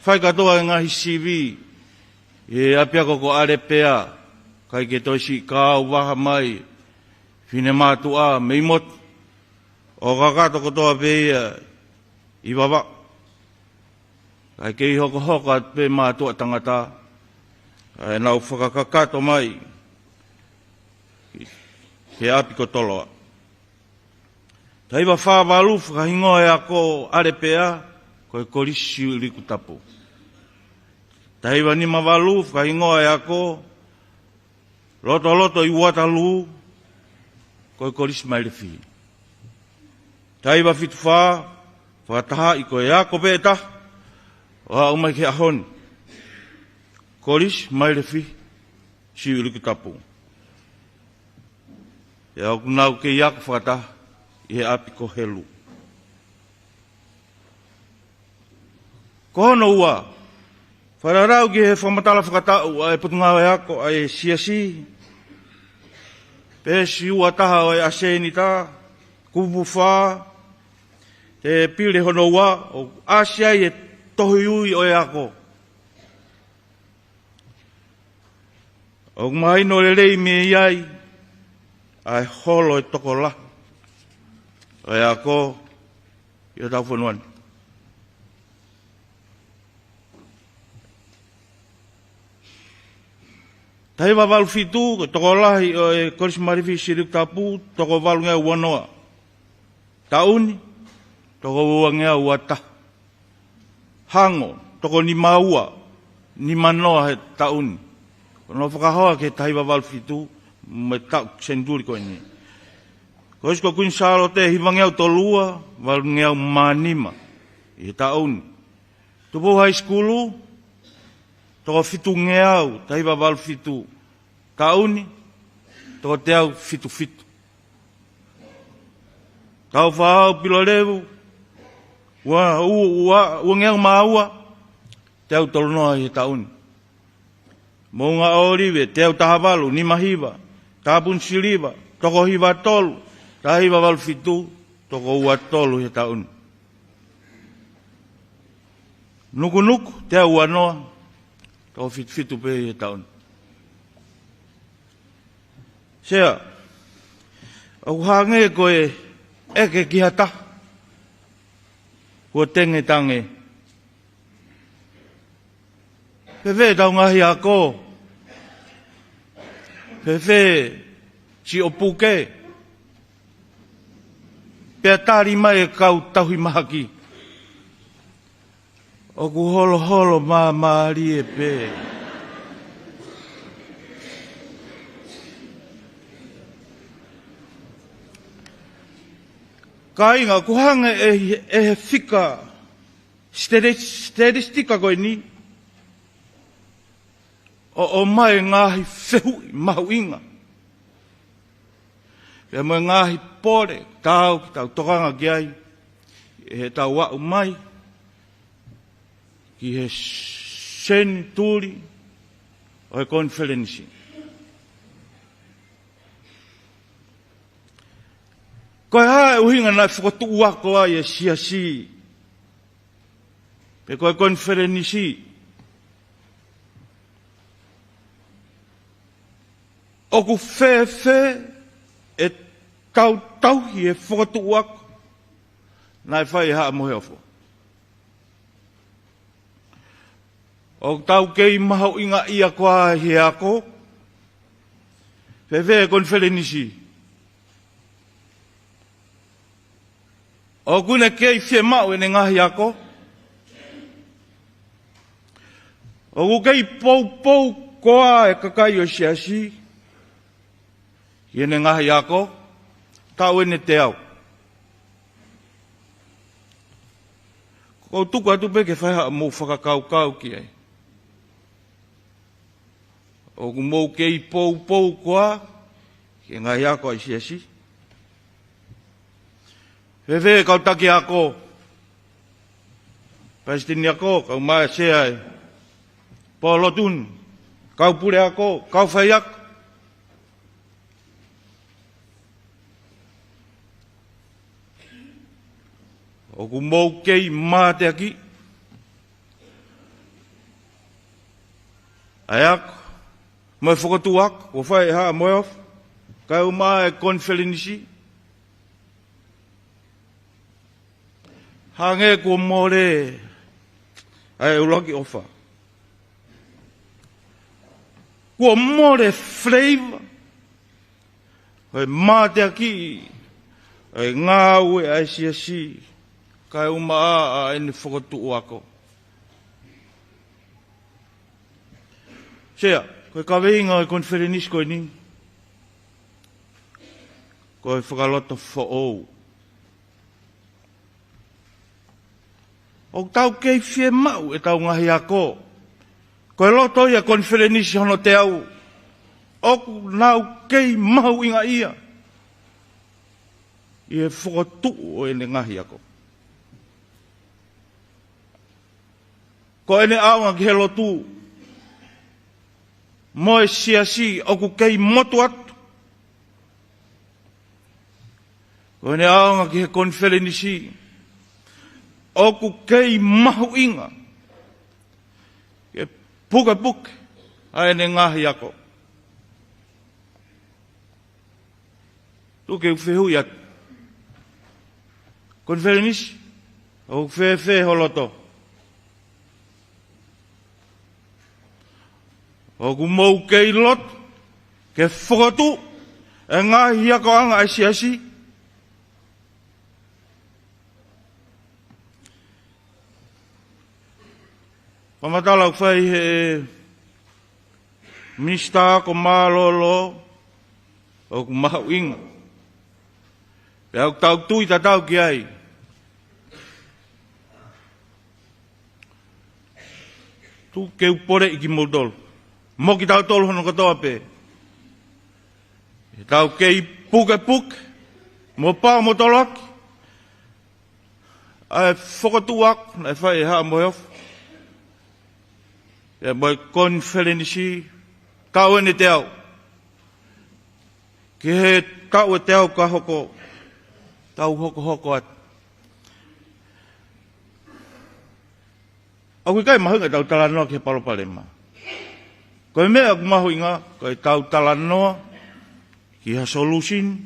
fai kātoa e ngaahi sivi ʻi he ʻapiako ko ʻAlepea, kae ʻikai ke toe siʻi kau vaha mai fefine mātuʻa mei motu, ʻo kakato kotoa pē ia ʻi Vavaʻu. Kae kei hokohoko atu pē mātuʻa tangata, kae nau fakakakato mai ki he ʻapi ko Toloa. Taha hiva fā valu, fakahingoa e ako ʻAlepea ko e Kolisi Siuʻilikutapu. Taha hiva nima valu, fakahingoa e ako lotoloto ʻi Waterloo ko e Kolisi Mailefihi. Taha hiva fitu fā, fakatahaʻi ko e ako pē ʻe taha ʻo aʻu mai ki he ʻaho ni, Kolisi Mailefihi Siuʻilikutapu. Pea ʻoku nau kei ako fakataha ʻi he ʻapi ko Helu. Ko hono ua, fakataha ki he fakamatala fakataʻu ʻa e Potungāue Ako ʻa e Siasi, peesi ua taha ʻo e ʻAsenita, kupu fā, tēpile hono ua, ʻoku ʻasi ai e tohi ui ʻo e ako. ʻOku mahino lelei mei ai ʻa e holo e tokolahi ʻo e ako ʻi hotau fonua ni. Taha hiva valu fitu, ko e tokolahi ʻo e Kolisi Malifi Siliku Tapu, toko valungeau ua noa. Taʻu ni, toko uangeau ua taha. Hango, toko nima ua, nima noa he taʻu ni. Ko hono fakahoa ki he taha hiva valu fitu, mo e taʻu senituli ko eni. Kolisi ko Kuini Sālote, hivangeau tolu ua, valungeau mā nima ʻi he taʻu ni. Tupou High School, toko fitungeau, taha hiva valu fitu. Taʻu ni, toko teau fitu fitu. Tau Faʻaau Pilolevu, ua, ua, ua, uangeau mā ua, teau tolu noa ʻi he taʻu ni. Moʻunga ʻŌlive, teau taha valu, nima hiva. Tāpuni Siliva, toko hiva tolu, taha hiva valu fitu, toko ua tolu ʻi he taʻu ni. Nukunuku, teau ua noa, toko fitu fitu pē ʻi he taʻu ni. Sea, ʻoku hangē ko e ʻeke ki ha taha, kuo tengetange. Fēfē ʻetau ngaahi ako? Fēfē siʻo puke? Pea tali mai e kau tauhi mahaki, ʻoku holoholo māmālie pē. Kāinga, ʻoku hangē ʻe, ʻe he fika stati-, statistika ko eni ʻo, ʻomai e ngaahi fehuʻi mahuʻinga, pea mo e ngaahi pole taau ke tau tokanga ki ai ʻi heʻetau aʻu mai ki he senituli ʻo e konifelenisi. Ko e hā e ʻuhinga naʻe fokotuʻu ako ai e siasi pe ko e konifelenisi? ʻOku fēfē ʻetau tauhi e fokotuʻu ako naʻe fai ʻe Haʻa Moheofo? ʻOku tau kei mahuʻingaʻia koā he ako? Fēfē e konifelenisi? ʻOku ne kei fiemaʻu ʻene ngaahi ako? ʻOku kei poupou koā e kakai ʻo e siasi ki heʻene ngaahi ako? Taʻu eni ʻe teau. ʻOku ou tuku atu pē ke fai haʻamou fakakaukau ki ai. ʻOku mou kei poupou koā ki he ngaahi ako ʻa e siasi? Fēfē e kau taki ako? Palesiteni ako, kae ʻumaʻā e sea e pō lotu ni, kau pule ako, kau faiako. ʻOku mou kei mateaki ʻa e ako mo e fokotuʻu ako kuo fai ʻe Haʻa Moheofo, kae ʻumaʻā e konifelenisi? Hangē kuo mole ʻa e ʻuluaki ʻofa. Kuo mole e flavor ʻo e mateaki ʻo e ngāue ʻa e siasi, kae ʻumaʻā ʻa ʻene fokotuʻu ako. Sea, ko e kaveinga ʻo e konifelenisi ko eni, ko e fakalotofoʻou. ʻOku tau kei fiemaʻu ʻetau ngaahi ako. Ko e loto ia e konifelenisi hono teau. ʻOku nau kei mahuʻingaʻia ʻi he fokotuʻu ʻo ʻene ngaahi ako. Ko ʻene ʻaonga ki he lotu mo e siasi ʻoku kei motu atu. Ko ʻene ʻaonga ki he konifelenisi ʻoku kei mahuʻinga ke pukepuke ʻa ʻene ngaahi ako. Tuku ke u fehuʻi atu. Konifelenisi, ʻoku fēfē ho loto? ʻOku mou kei loto ke fokotuʻu e ngaahi akoʻanga ʻa e siasi? Fakamatala ʻoku fai ʻe he Minisitā Ako Mālōlō ʻoku mahuʻinga. Pea ʻoku tau tui tatau ki ai. Tuku ke u poleʻi kimoutolu mo kitautolu hono kotoa pē, ʻe tau kei pukepuke mo paʻo mo toloaki ʻa e fokotuʻu ako naʻe fai ʻe Haʻa Moheofo, ʻa e mo e konifelenisi, taʻu ʻeni ʻe teau. Ki he taʻu ʻe teau ka hoko, tau hokohoko atu. ʻOku ʻikai mahuʻinga ʻetau talanoa ki he palopalema. Ko e meʻa ʻoku mahuʻinga, ko ʻetau talanoa ki ha solution,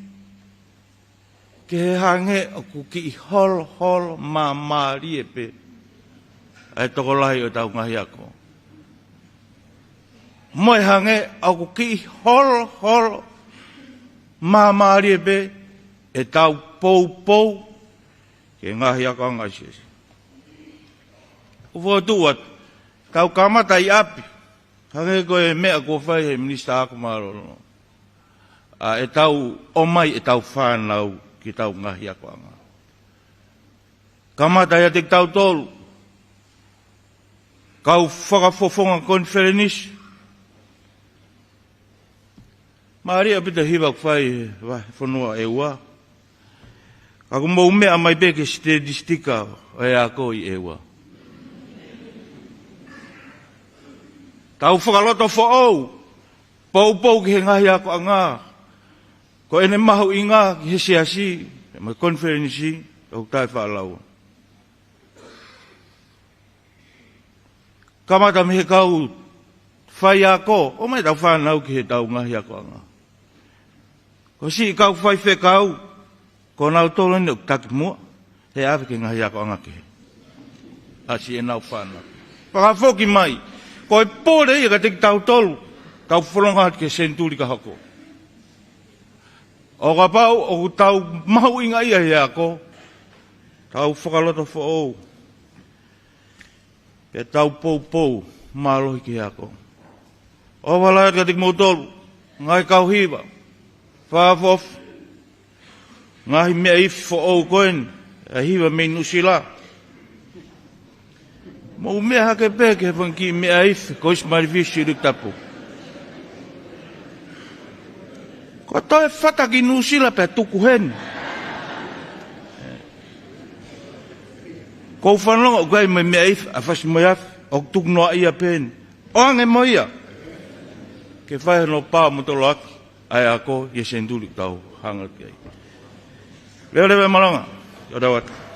ke hangē ʻoku kiʻi holoholo māmālie pē ʻa e tokolahi ʻo ʻetau ngaahi ako. Mo e hangē ʻoku kiʻi holoholo māmālie pē ʻetau poupou ki he ngaahi akoʻanga ʻa e siasi. ʻOku fokotuʻu atu, tau kamata ʻi ʻapi, hangē ko e meʻa kuo fai ʻe he Minisitā Ako Mālōlō, ʻa ʻetau ʻomai ʻetau fānau ki heʻetau ngaahi akoʻanga. Kamata ʻiate kitautolu, kau fakafofonga konifelenisi. Mālie ʻaupito e hiva ʻoku fai ʻe he fonua ʻEua. Ka ʻoku mou meʻa mai pē ki he sitetisitika ʻo e ako ʻi ʻEua. Tau fakaloto foʻou, poupou ki he ngaahi akoʻanga, ko ʻene mahuʻinga ki he siasi, mo e konifelenisi, ʻoku taʻefaʻalaua. Kamata mei he kau faiako, ʻomai ʻetau fānau ki heʻetau ngaahi akoʻanga. Ko e siʻi kau faifekau, ko nautolu eni ʻoku taki muʻa, he ʻave ki he ngaahi akoʻanga kehe. ʻAsi ʻenau fānau. Fakafoki mai, ko e pole ia kiate kitautolu, tau fononga atu ki he senituli ka hoko. ʻO kapau ʻoku tau mahuʻingaʻia he ako, tau fakaloto foʻou. Pea tau poupou mālohi ki he ako. ʻOfa lahi atu kiate kimoutolu, ngaahi kau hiva, fakaʻofoʻofa, ngaahi meʻa ifi foʻou ko eni, ʻa e hiva mei Nuʻusila. Mou meʻa hake pē ki he fanga kiʻi meʻa ifi, ko isi malifisi ʻi Likitapu. Ko e toe fata ki Nuʻusila pea tuku heni. Ko u fanongo ʻoku ʻi ai mo e meʻa ifi, ʻa Fasi mo e Afi, ʻoku tuku noaʻia pē eni. ʻOange mo ia. Ke fai hono paʻo mo toloaki ʻa e ako ʻi he senituli ʻoku tau hanga atu ki ai. Leveleva e malanga. ʻIo, tau atu.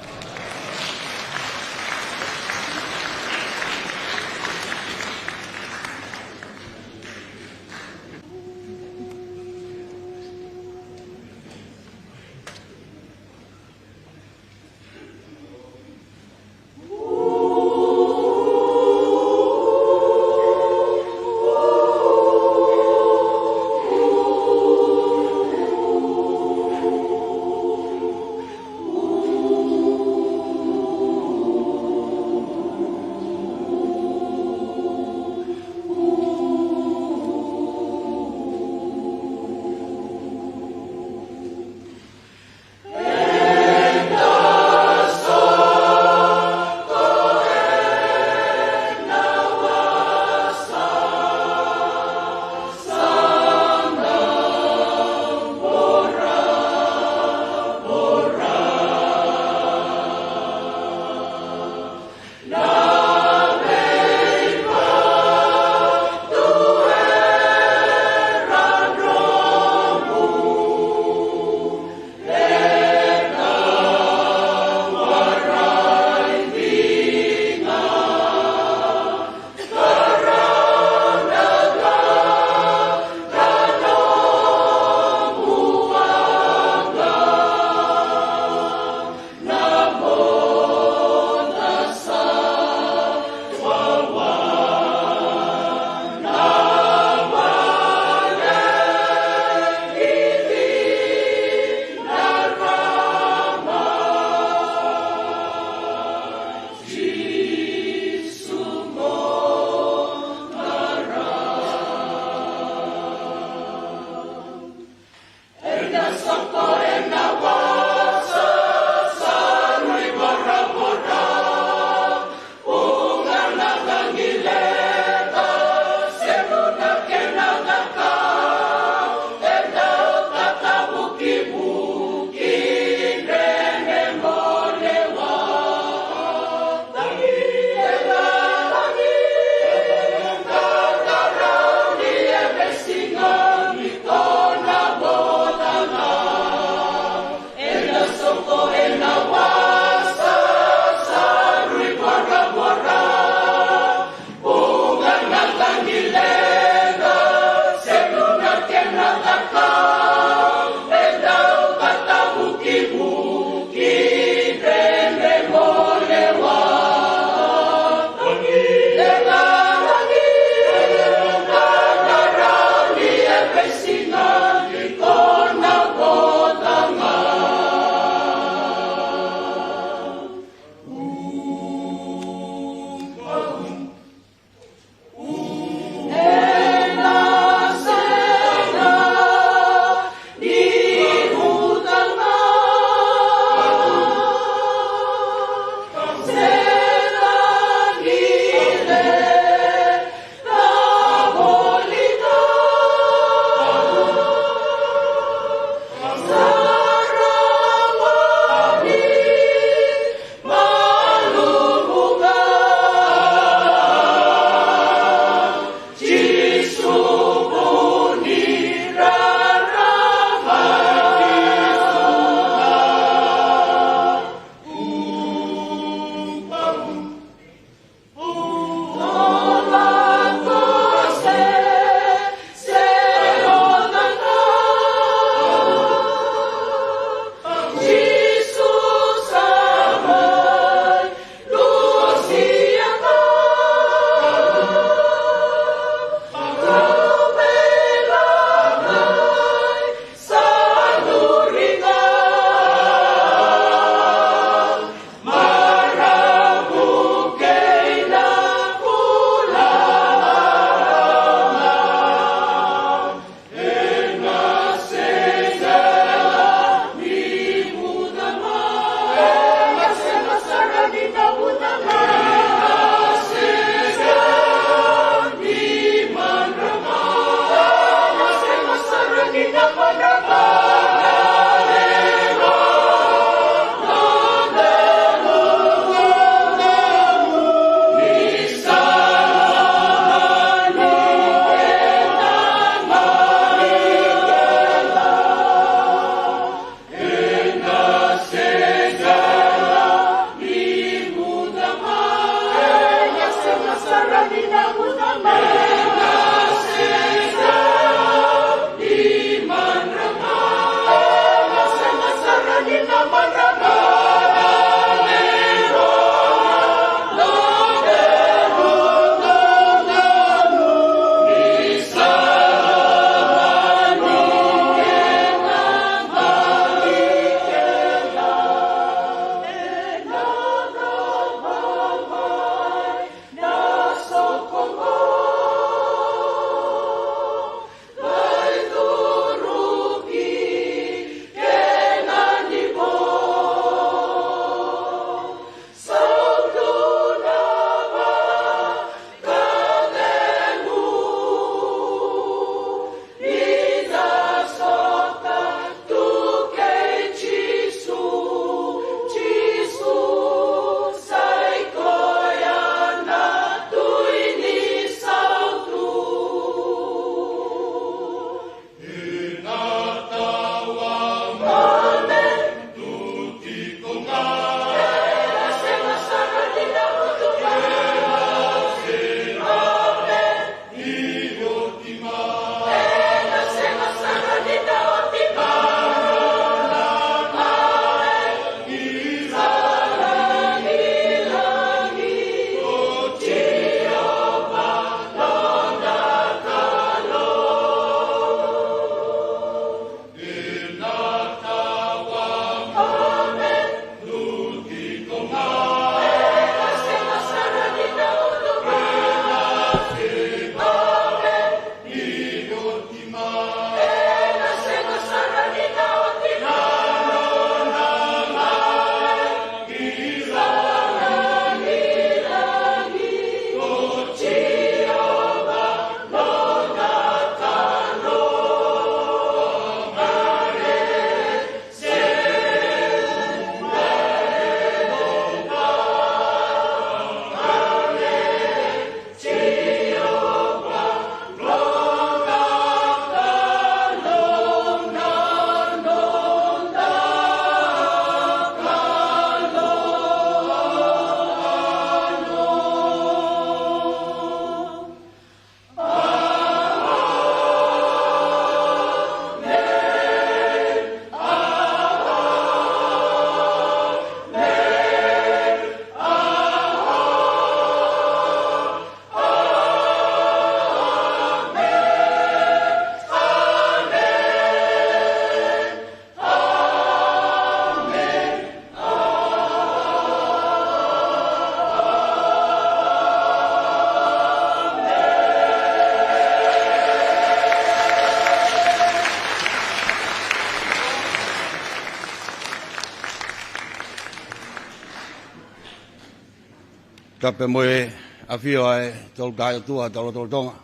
Tapu mo e ʻafio ʻa e Tolu Tahaʻi ʻOtua, tau lotolotonga.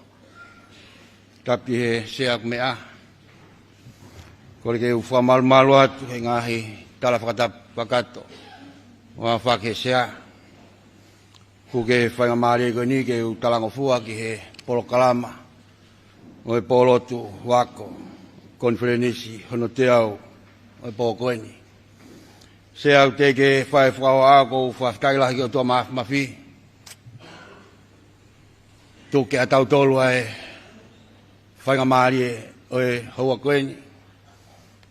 Tapu ki he Sea ʻoku meʻa. Kole ke u fakamalumalu atu he ngaahi tala fakatapu kakato ʻo aʻu ki he Sea. Kuo ke faingamālie ko eni ke u talangofua ki he polokalama ʻo e Pōlotu Ako Konifelenisi hono teau ʻo e pō ko eni. Sea, ʻoku teʻeki ke fai fakahohaʻa, ʻoku ou fakafetaʻi lahi ki he ʻOtua Mafimafi. Tuku ke ʻatautolu ʻa e faingamālie ʻo e houa ko eni.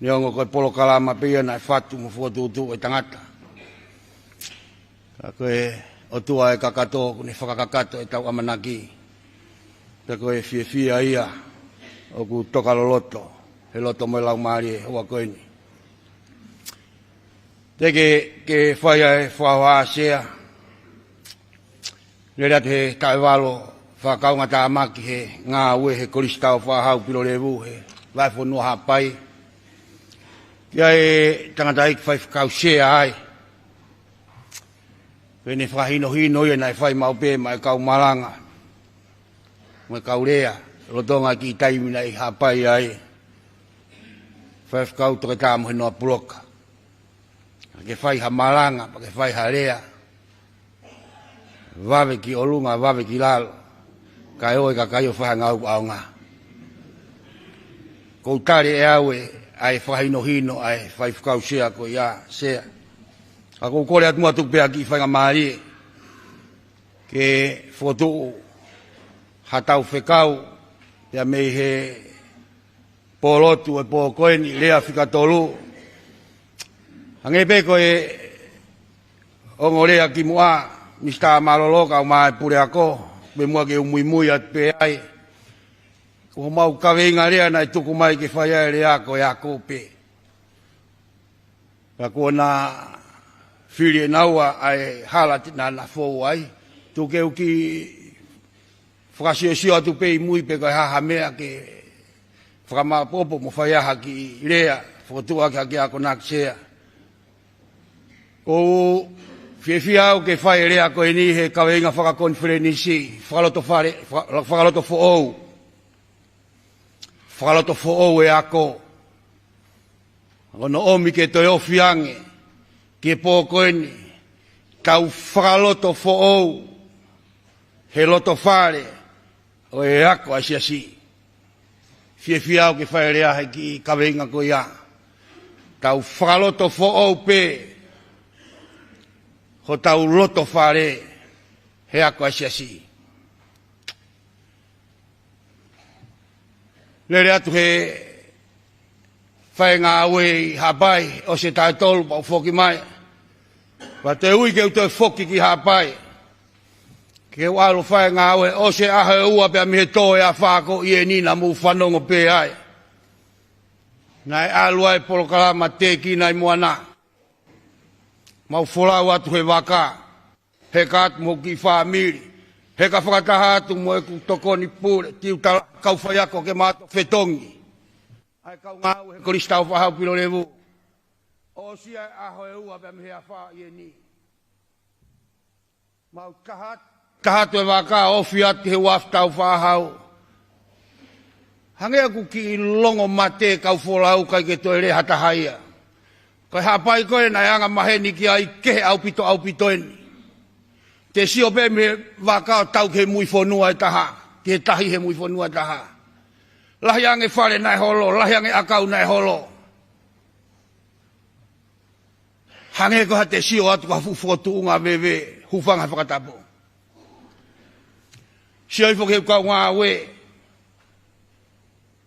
Neongo ko e polokalama pē ia naʻe fatu mo fokotuʻutuʻu ʻe he tangata, ka ko e ʻOtua ʻe kakato, ʻoku ne fakakakato ʻetau ʻamanaki. Pea ko e fiefia ia ʻoku toka loloto he loto mo e laumālie he houa ko eni. Teʻeki ke fai ʻa e fakahohaʻa, Sea. Lele atu he taʻu ʻe valu fakakaungātāmaki he ngāue he Kolisi Taufaʻāhau Pilolevu he vahefonua Haʻapai, ki ai e tangataʻeiki faifekau Sea ai. Pea ne fakahinohino ia naʻe fai maʻu pē maʻa e kau malanga mo e kau lea lolotonga e kiʻi taimi naʻe ʻi Haʻapai ai Faifekau Toketā Mohenoa Puloka. Ke fai ha malanga, pea ke fai ha lea, vave ki ʻolunga, vave ki lalo, kae ʻoua e kakai ʻo fai ha ngāue ʻaonga. ʻOku ou tali ʻe au ʻa e fakahinohino ʻa e faifekau Sea ko ia, Sea. Ka ʻoku ou kole atu muʻa, tuku pē ha kiʻi faingamālie ke fokotuʻu ha tau fekau pea mei he pōlotu ʻo e pō ko eni, lea fika tolu. Hangē pē ko e ongo lea kimuʻa, Misitā Mālōlō, kau mai puleako, pea muʻa ke u muimui atu pē ai. Ko homau kaveinga lea naʻe tuku mai ke fai ai e lea ko e ako pē. Pea kuo na fili ʻe naua ʻa e hala te nana fou ai. Tuku ke u kiʻi fakasiosio atu pē ʻi mui pe ko e hā ha meʻa ke fakamāʻopoʻopo mo fai ai ha kiʻi lea, fokotuʻu ʻaki ha kiʻi akonaki, Sea. ʻOku ou fiefia au ke fai e lea ko eni he kaveinga fakakonifelenisi, fakalotofale, faka-, fakalotofoʻou. Fakalotofoʻou e ako. Ko hono ʻomi ke toe ofi ange ki he pō ko eni, tau fakalotofoʻou he lotofale ʻo e ako ʻa e siasi. Fiefia au ke fai e lea he kiʻi kaveinga ko ia. Tau fakalotofoʻou pē hotau lotofale he ako ʻa e siasi. Lele atu he faingāue ʻi Haʻapai, ʻosi e taʻu ʻe tolu pea u foki mai. Pea toe ui ke u toe foki ki Haʻapai ke u ʻalu ʻo faingāue. ʻOsi e ʻaho ʻe ua pea mei he tō e afā ko eni naʻa mou fanongo pē ai. Naʻe ʻalu ai e polokalama tēkina ʻi Moana. Mau folau atu he vaka, heka atu mo e kiʻi fāmili, heka fakataha atu mo ʻeku tokoni pule, tiuta, kau faiako ke ma toe fetongi ʻa e kau ngāue he Kolisi Taufaʻāhau Pilolevu. ʻOsi e ʻaho ʻe ua pea mei he afā ʻi heni. Mau taha, taha atu e vaka, ofi atu he uafu taufaʻāhau. Hangē ʻoku kiʻi longo mate kau folau, ʻikai ke toe lea ha taha ia. Ko e Haʻapai ko ē naʻe anga maheni ki ai, kehe ʻaupito, ʻaupito eni. Te sio pē mei he vaka ʻo tau ki he mui fonua ʻe taha, ki he tahi he mui fonua ʻe taha. Lahi ange fale naʻe holo, lahi ange ʻakau naʻe holo. Hangē ko ha te sio atu ko ha fuʻu fokotuʻunga veve, hūfanga he fakatapu. Sio hifo ki he kau ngāue,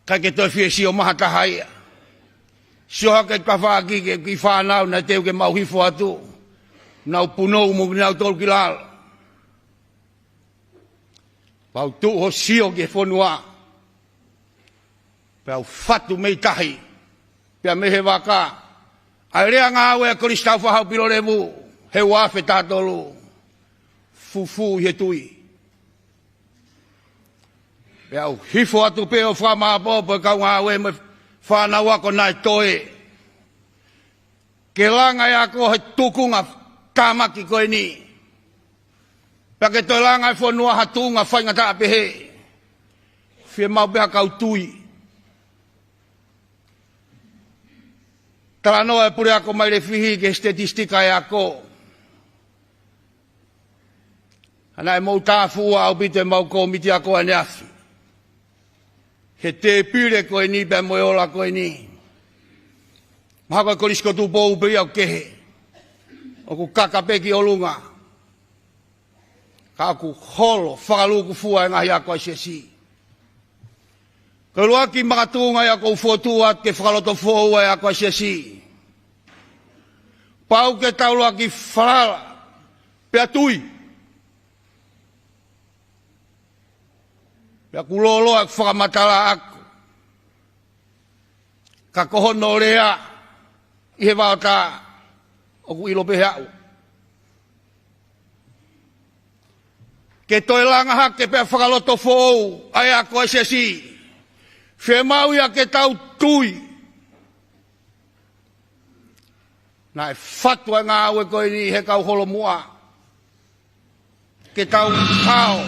ʻikai ke toe fie sio mai ha taha ia. Sio hake ki tafaʻaki ki he kiʻi fānau naʻe teu ke mau hifo atu, nau punou mo kinautolu ki lalo. Pea u tuʻu ʻo sio ki he fonua. Pea u fatu mei tahi, pea mei he vaka, ʻa e lea ngāue ʻa e Kolisi Taufaʻāhau Pilolevu he ua afe taha tolu, Fufū ʻi he Tui. Pea u hifo atu pē ʻo fakamāʻopoʻopo e kau ngāue mo e fānau ako naʻe toe. Ke langa e ako he tuʻunga tāmaki ko eni. Pea ke toe langa e fonua ha tuʻunga faingataʻa pehē. Fiemaʻu pē ha kau tui. Talanoa e puleako Mailefihi ki he statistika e ako. Naʻe mou tāfuʻua ʻaupito ʻemau kōmiti ako ʻaneafi. He tēpile ko eni pea mo e ola ko eni. Mahalo ko e kolisi ko Tupou pē ia ʻoku kehe. ʻOku kaka pē ki ʻolunga. Ka ʻoku holo fakalūkufua e ngaahi ako ʻa e siasi. Ko e ʻuluaki makatuʻunga ia ʻoku ou fokotuʻu atu ke fakalotofoʻou e ako ʻa e siasi. Pau ke tau ʻuluaki falala pea tui. Pea ʻoku lōloa e fakamatala ʻaku. Ka ko hono lea ʻi he vaotā ʻoku ʻilo pē ʻe au. Ke toe langa hake pea fakalotofoʻou ʻa e ako ʻa e siasi. Fiemaʻu ia ke tau tui. Naʻe fatu ʻa e ngāue ko eni he kau holomuʻa. Ke tau hao.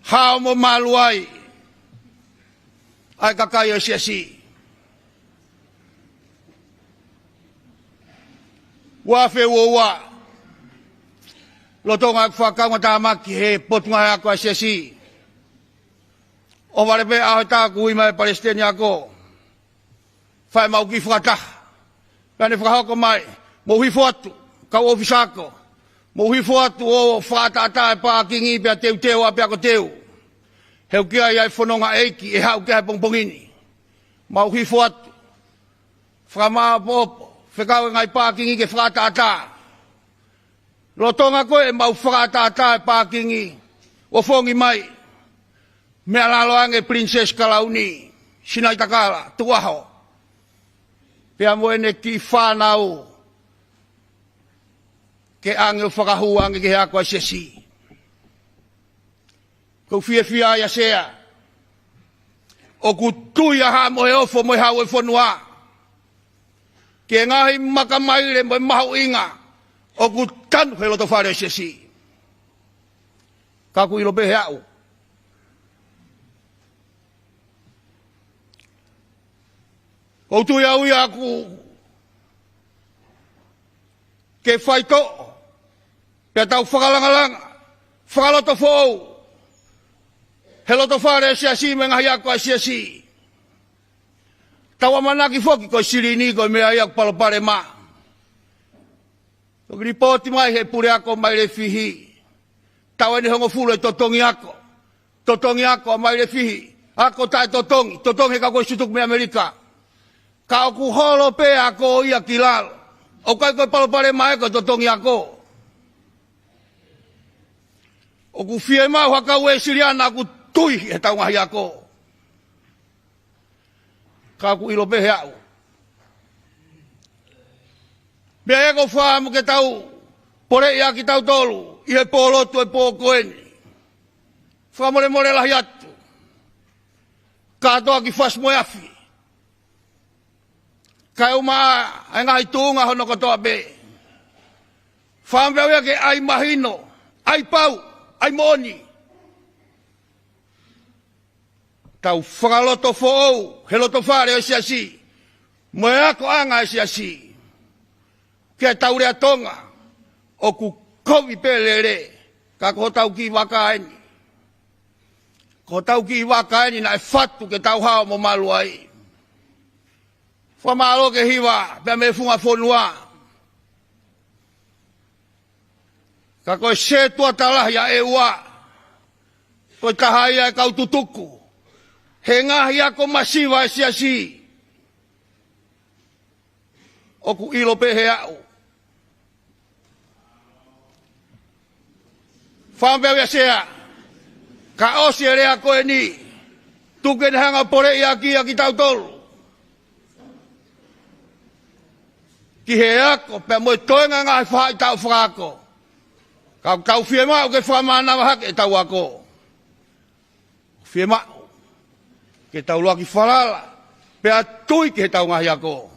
Hao mo malu ai ʻa e kakai ʻo e siasi. Ua afe ua ua. Lolotonga ʻeku fakakaungatāmaki he Potungāue Ako ʻa e siasi. ʻOhovale pē ʻaho ʻe taha kuo ui mai e palesiteni ako. Fai ʻemau kiʻi fakataha. Pea ne fakahoko mai, mou hifo atu, kau ʻōfisa ako. Mou hifo atu ʻo fakaʻataʻatā e pākingi pea teuteu ʻapiako teu. He ʻoku ʻi ai e fononga ʻeiki ʻe haʻu ki ai he pongipongi ni. Mau hifo atu. Fakamāʻopoʻopo, fekau e ngaahi pākingi ke fakaʻataʻatā. Lolotonga ko ē ʻemau fakaʻataʻatā e pākingi, ʻofongi mai. Meʻa lalo ange Princess Kalauni, Sinaitakala, Tuʻaho. Pea mo ʻene kiʻi fānau, ke ʻange ʻo fakahū ange ki he ako ʻa e siasi. Ko e fiefia ia Sea. ʻOku tui ʻa Haʻa Moheofo mo e Hau ʻo e fonua. Ki he ngaahi makamaile mo e mahuʻinga ʻoku tanu he loto fale ʻo e siasi. Ka ʻoku ʻilo pē ʻe au. ʻOku ou tui au ia ʻoku ke faitoʻo, pea tau fakalangalanga, fakalotofoʻou, he loto fale ʻo e siasi mo e ngaahi ako ʻa e siasi. Tau ʻamanaki foki ko e silini ko e meʻa ia ʻoku palopalema. Toki lipooti mai he puleako Mailefihi. Tau ʻeni hongofulu e totongi ako. Totongi ako ʻa Mailefihi. Ako taʻetotongi. Totongi he kau ko e sutuku mei ʻAmelika. Ka ʻoku holo pē ako ia ki lalo. ʻOku ʻikai ko e palopalema ē ko e totongi ako. ʻOku fiemaʻu ha kau Uēsiliana ʻoku tui he tau ngaahi ako. Ka ʻoku ʻilo pē ʻe au. Meʻa ia ʻoku ou fakaʻamu ke tau poleʻi ʻaki kitautolu ʻi he pō lotu e pō ko eni. Fakamolemole lahi atu. Kātoa ki fasi mo e afi. Kae ʻumaʻā e ngaahi tuʻunga hono kotoa pē. Fakaʻamu pē au ia ke ʻai mahino, ʻai pau, ʻai moʻoni. Tau fakalotofoʻou, he loto fale ʻo e siasi. Mo e akoʻanga ʻa e siasi. Ke tau lea Tonga, ʻoku kovi pē lele, ka ko hotau kiʻi vaka eni. Ko hotau kiʻi vaka eni naʻe fatu ke tau hao mo malu ai. Fakamālō ki he hiva, pea mei he funga fonua. Ka ko e sētuata lahi ʻa ʻEua, ko e taha ia e kau tutuku. He ngaahi ako masiva ʻa e siasi. ʻOku ʻilo pē ʻe au. Fakaʻamu pē au ia Sea. Ka ʻosi e lea ko eni. Tuku ke ne hanga ʻo poleʻi ʻaki ia kitautolu. Ki he ako, pea mo e toenga ngaahi faʻahitaʻu fakaako. Ka ʻoku tau fiemaʻu ke fakamānava hake ʻetau ako. Fiemaʻu ke tau ʻuluaki falala, pea tui ki he tau ngaahi ako.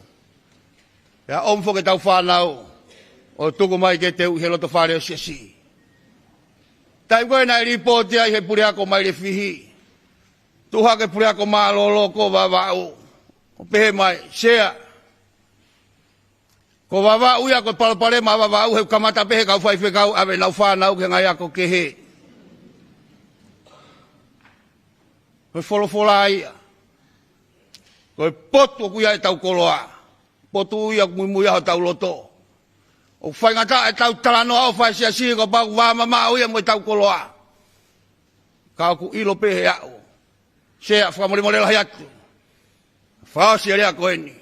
Pea ʻomi foki ʻetau fānau, ʻo tuku mai ke teuʻi he loto fale ʻo e siasi. ʻA ia ko ē naʻe lipooti ai he puleako mai Lefihi. Tuʻu hake puleako mālōlō ko Vavaʻu. ʻO pehē mai, Sea, ko Vavaʻu ia, ko e palopalema ʻa Vavaʻu he ʻoku kamata pē he kau faifekau ʻave ʻenau fānau ki he ngaahi ako kehe. Ko e folofola ia. Ko e potu ʻoku ʻi ai ʻetau koloa. Potu ia ʻoku muimui ai hotau loto. ʻOku faingataʻa ʻetau talanoa ʻofa he siasi, kapau ʻoku vāmamaʻo ia mo ʻetau koloa. Ka ʻoku ʻilo pē ʻe au. Sea, fakamolemole lahi atu. Fakaʻosi e lea ko eni.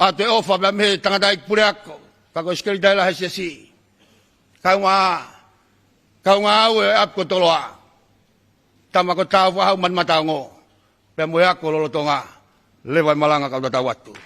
ʻOatu e ʻofa pea mei he tangataʻeiki puleako, ka ko e sekelitali lahi he siasi. Kaungā, kaungāʻapi ko Toloa. Tama ko Tāufaʻāhau Manumataongo. Pea mo e ako lolotonga. Leva e malanga, kau tatau atu.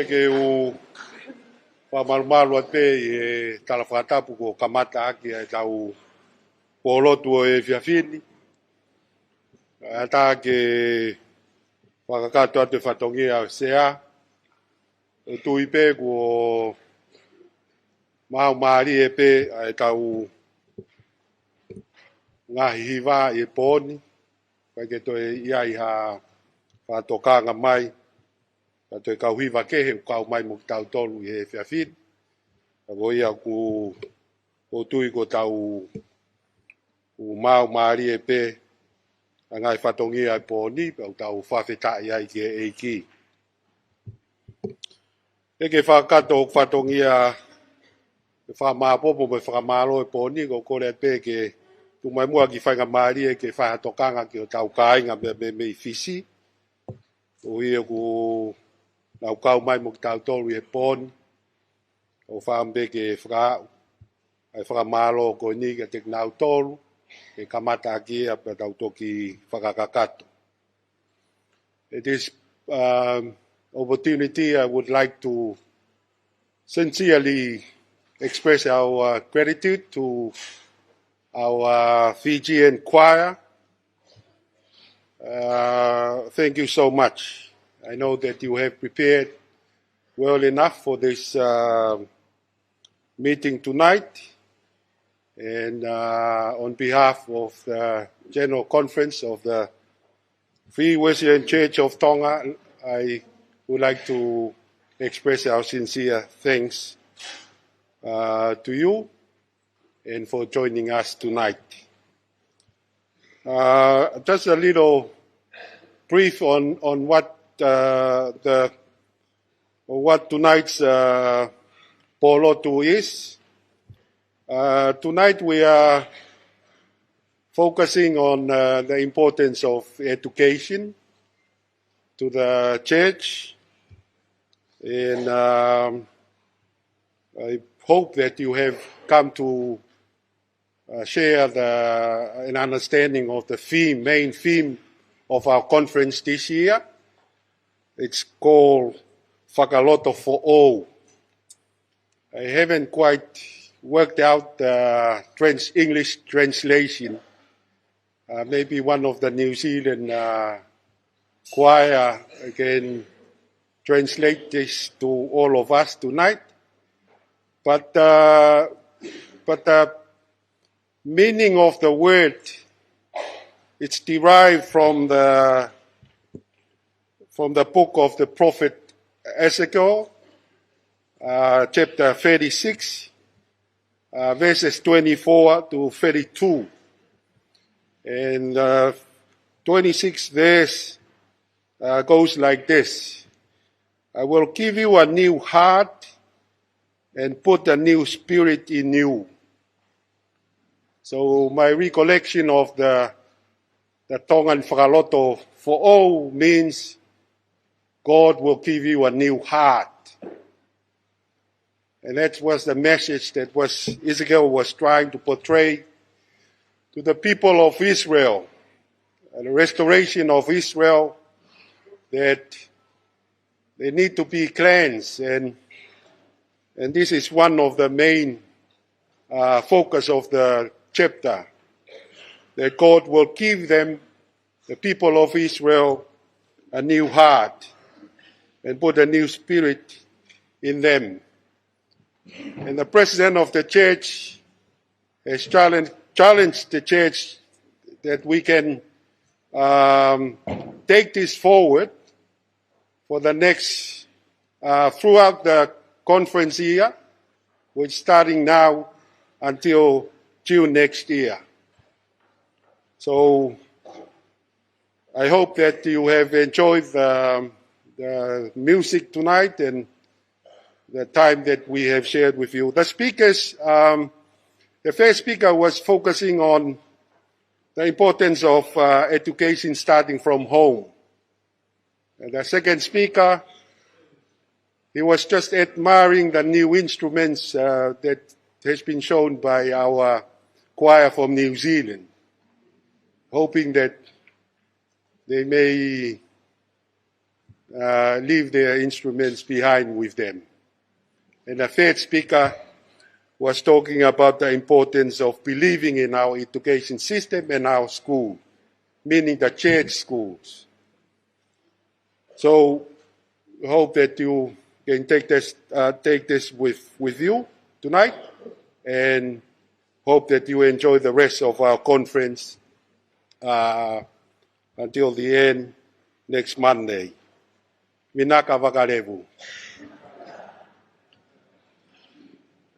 Ke u fakamalumalu atu pē ʻi he tala fakatapu kuo kamata ʻaki ʻa ʻetau pōlotu ʻo e efiafi ni. ʻAtā ke fakakakato atu e fatongia ʻo e sea. ʻOku ou tui pē kuo maau mālie pē ʻa ʻetau ngaahi hiva ʻi he pō ni. ʻIkai ke toe ʻi ai ha fakatokanga mai. Ka toe kau hiva kehe ʻoku kau mai mo kitautolu ʻi he efiafi ni. Ka ko ia ʻoku ou tui kuo tau, kuo maau mālie pē ʻa e ngaahi fatongia ʻo e pō ni, pea ʻoku tau fakafetaʻi ai ki he ʻEiki. ʻE ke fakakakato hoku fatongia ʻo e fakamāpopo mo e fakamālō ʻo e pō ni, ʻoku ou kole pē ke tuku mai muʻa ki he faingamālie ke fai ha tokanga ki hotau kāinga mei, mei, mei Fisi. ʻOku ʻi ai ʻoku nau kau mai mo kitautolu ʻi he pō ni. ʻOku ou fakaʻamu pē ke fakaaʻu ʻa e fakamālō ko eni kiate kinautolu, ke kamata ʻaki ia pea tau toki fakakakato. At this, um, opportunity, I would like to sincerely express our, uh, gratitude to our, uh, Fijian choir. Uh, thank you so much. I know that you have prepared well enough for this, uh, meeting tonight. And, uh, on behalf of the General Conference of the Free Wesleyan Church of Tonga, I would like to express our sincere thanks, uh, to you and for joining us tonight. Uh, just a little brief on, on what, uh, the, what tonight's, uh, pōlotu is. Uh, tonight we are focusing on, uh, the importance of education to the church. And, um, I hope that you have come to, uh, share the, an understanding of the theme, main theme of our conference this year. It's called Fakaloto Foʻou. I haven't quite worked out the trans-, English translation. Uh, maybe one of the New Zealand, uh, choir can translate this to all of us tonight. But, uh, but the meaning of the word, it's derived from the, from the book of the prophet Ezekiel, uh, chapter thirty-six, uh, verses twenty-four to thirty-two. And, uh, twenty-six verse, uh, goes like this: "I will give you a new heart and put a new spirit in you." So my recollection of the, the Tongan Fakaloto Foʻou means God will give you a new heart. And that was the message that was, Ezekiel was trying to portray to the people of Israel, and the restoration of Israel, that they need to be cleansed. And, and this is one of the main, uh, focus of the chapter, that God will give them, the people of Israel, a new heart and put a new spirit in them. And the president of the church has challenged, challenged the church that we can, um, take this forward for the next, uh, throughout the conference year, which starting now until June next year. So I hope that you have enjoyed, um, the music tonight and the time that we have shared with you. The speakers, um, the first speaker was focusing on the importance of, uh, education starting from home. And the second speaker, he was just admiring the new instruments, uh, that has been shown by our choir from New Zealand, hoping that they may uh, leave their instruments behind with them. And the third speaker was talking about the importance of believing in our education system and our school, meaning the church schools. So, hope that you can take this, uh, take this with, with you tonight, and hope that you enjoy the rest of our conference, uh, until the end next Monday. Vinaka vakalevu.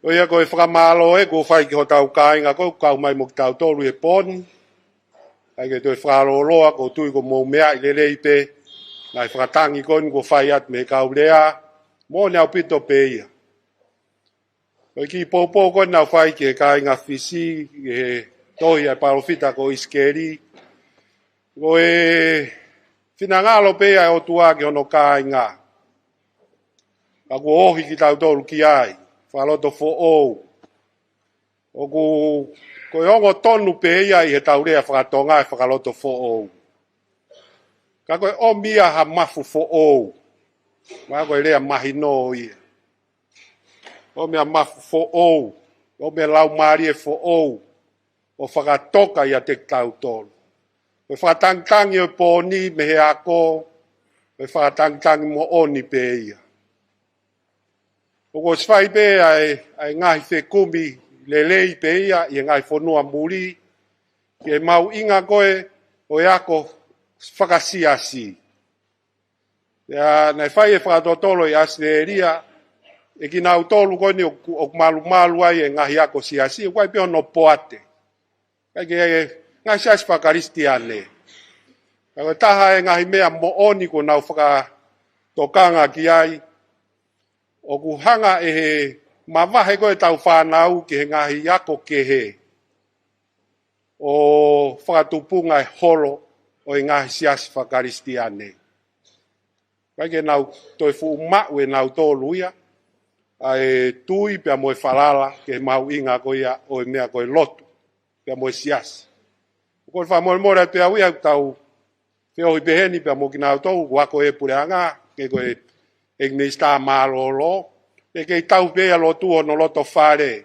ʻOku ʻi ai ko e fakamālō ē kuo fai ki hotau kāinga ko ē ʻoku kau mai mo kitautolu he pō ni. ʻIkai ke toe fakalōloa, ʻoku ou tui kuo mou meaʻi lelei pē ʻa e fakatangi ko eni kuo fai atu mei he kau lea. Moʻoni ʻaupito pē ia. Ko e kiʻi poupou ko ē naʻe fai ki he kāinga Fisi, ki he tohi ʻa e palōfita ko ʻIsikeli. Ko e finangalo pē ia ʻa e ʻOtua ki hono kāinga. Ka kuo ohi kitautolu ki ai, fakaloto foʻou. ʻOku, ko e ongo tonu pē ia ʻi he tau lea faka-Tonga ʻa e fakaloto foʻou. Ka ko e ʻomi ia ha mafu foʻou. Mahalo ko e lea mahino ia. ʻOmi ha mafu foʻou. ʻOmi ha laumālie foʻou. ʻO fakatoka ʻiate kitautolu. Ko e fakatangitangi ʻo e pō ni mei he ako, ko e fakatangitangi moʻoni pē ia. ʻOku ʻosi fai pē ʻa e, ʻa e ngaahi fekumi lelei pē ia ʻi he ngaahi fonua muli, ki he mahuʻinga ko ē ʻo e ako fakasiasi. Pea naʻe fai e fakatotolo ʻi ʻAositelēlia, ʻe kinautolu ko eni ʻoku, ʻoku malumalu ai e ngaahi ako siasi, ʻoku ʻi ai pē hono poate. ʻIkai ke, ngaahi siasi fakakalisitiane. Ka ko e taha e ngaahi meʻa moʻoni kuo nau fakatokanga ki ai, ʻoku hanga ʻe he mavahe ko ē ʻetau fānau ki he ngaahi ako kehe ʻo fakatupunga e holo ʻo e ngaahi siasi fakakalisitiane. ʻIkai ke nau toe fuʻu maʻu ʻe nautolu ia ʻa e tui pea mo e falala ki he mahuʻinga ko ia ʻo e meʻa ko e lotu pea mo e siasi. Ko e fakamolemole atu pē au ia ʻoku tau feohi pehē ni pea mo kinautolu, ʻoku ako e puleʻanga, ke ko e ʻEiki Minisitā mālōlō, ke kei tau pē ia lotu hono loto fale.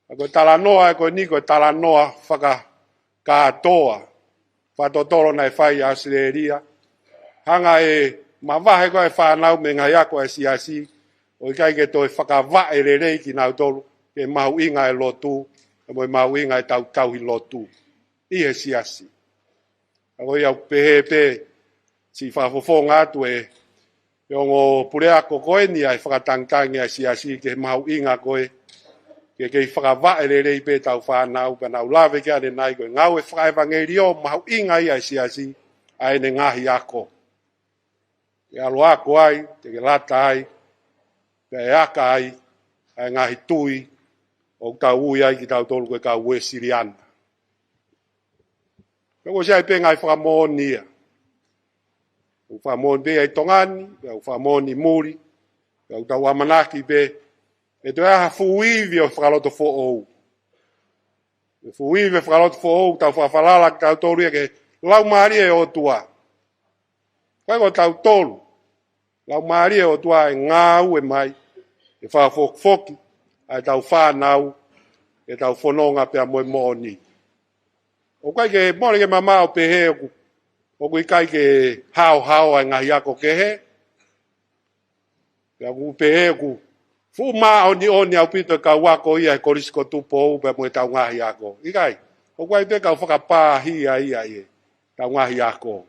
Ka ko e talanoa ē ko eni ko e talanoa fakakātoa. Fakatotolo naʻe fai ʻi ʻAositelēlia. Hanga ʻe he mavahe ko ē e fānau mei he ngaahi ako ʻa e siasi, ʻo ʻikai ke toe fakavaʻe lelei kinautolu ki he mahuʻinga e lotu, pea mo e mahuʻinga ʻetau tauhi lotu ʻi he siasi. Ka ko ia ʻoku pehē pē, siʻi fakafofonga atu ē, ʻe he ongo puleako ko eni ʻa e fakatangitangi ʻa e siasi ki he mahuʻinga ko ē, ke kei fakavaʻe lelei pē ʻetau fānau, pea nau lave ki ai ʻanenai ko e ngāue fakaʻevangeliō mahuʻinga ia ʻa e siasi, ʻa ʻene ngaahi ako. Ke ʻalu ʻo ako ai, te ke lata ai, pea ʻe aka ai ʻa e ngaahi tui ʻoku tau ui ai kitautolu ko e kau Uēsiliana. Pea ʻoku ʻosi ʻi ai pē ngaahi fakamoʻoni ia. ʻOku fakamoʻoni pē ia ʻi Tonga ni, pea ʻoku fakamoʻoni muli, pea ʻoku tau ʻamanaki pē ʻe toe ʻi ai ha fuʻu ivi ʻo e fakaloto foʻou. ʻE fuʻu ivi ʻo e fakaloto foʻou, tau fakafalala kitautolu ia ki he Laumālie ʻo e ʻOtua. Ko e ko tautolu, Laumālie ʻo e ʻOtua ʻe ngāue mai, ʻe fakafokifoki ʻa ʻetau fānau, ʻetau fononga pea mo e moʻoni. ʻOku ʻikai ke mole ke mamaʻo pehē ʻoku, ʻoku ʻikai ke haohaoa ʻa e ngaahi ako kehe. Pea ʻoku pehē ʻoku fuʻu māʻoniʻoni ʻaupito e kau ako ia he Kolisi ko Tupou pea mo ʻetau ngaahi ako. ʻIkai, ʻoku ʻi ai pē kau fakapāhia ia ʻi heʻetau ngaahi ako.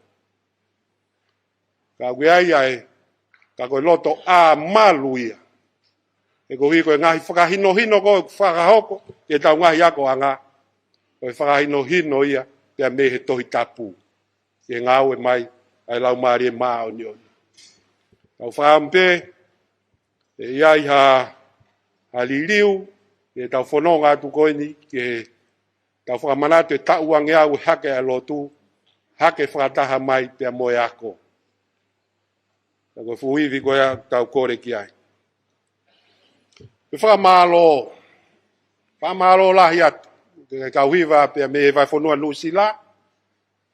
Ka ʻoku ʻi ai ʻa e, ka ko e loto ʻā malu ia. He koeʻuhi ko e ngaahi fakahinohino ko ē ʻoku fakahoko ʻi heʻetau ngaahi akoʻanga, ko e fakahinohino ia pea mei he Tohi Tapu. Ke ngāue mai ʻa e Laumālie Māʻoniʻoni. Tau fakaʻamu pē, ʻe ʻi ai ha, ha liliu, ʻi heʻetau fononga atu ko eni, ke tau fakamanatu e taʻu ange au ʻe hake ʻa e lotu, hake fakataha mai pea mo e ako. Ka ko e fuʻu ivi ko ia ʻoku tau kole ki ai. Pea fakamālō, fakamālō lahi atu, ke kau hiva pea mei he vahefonua Nuʻusila,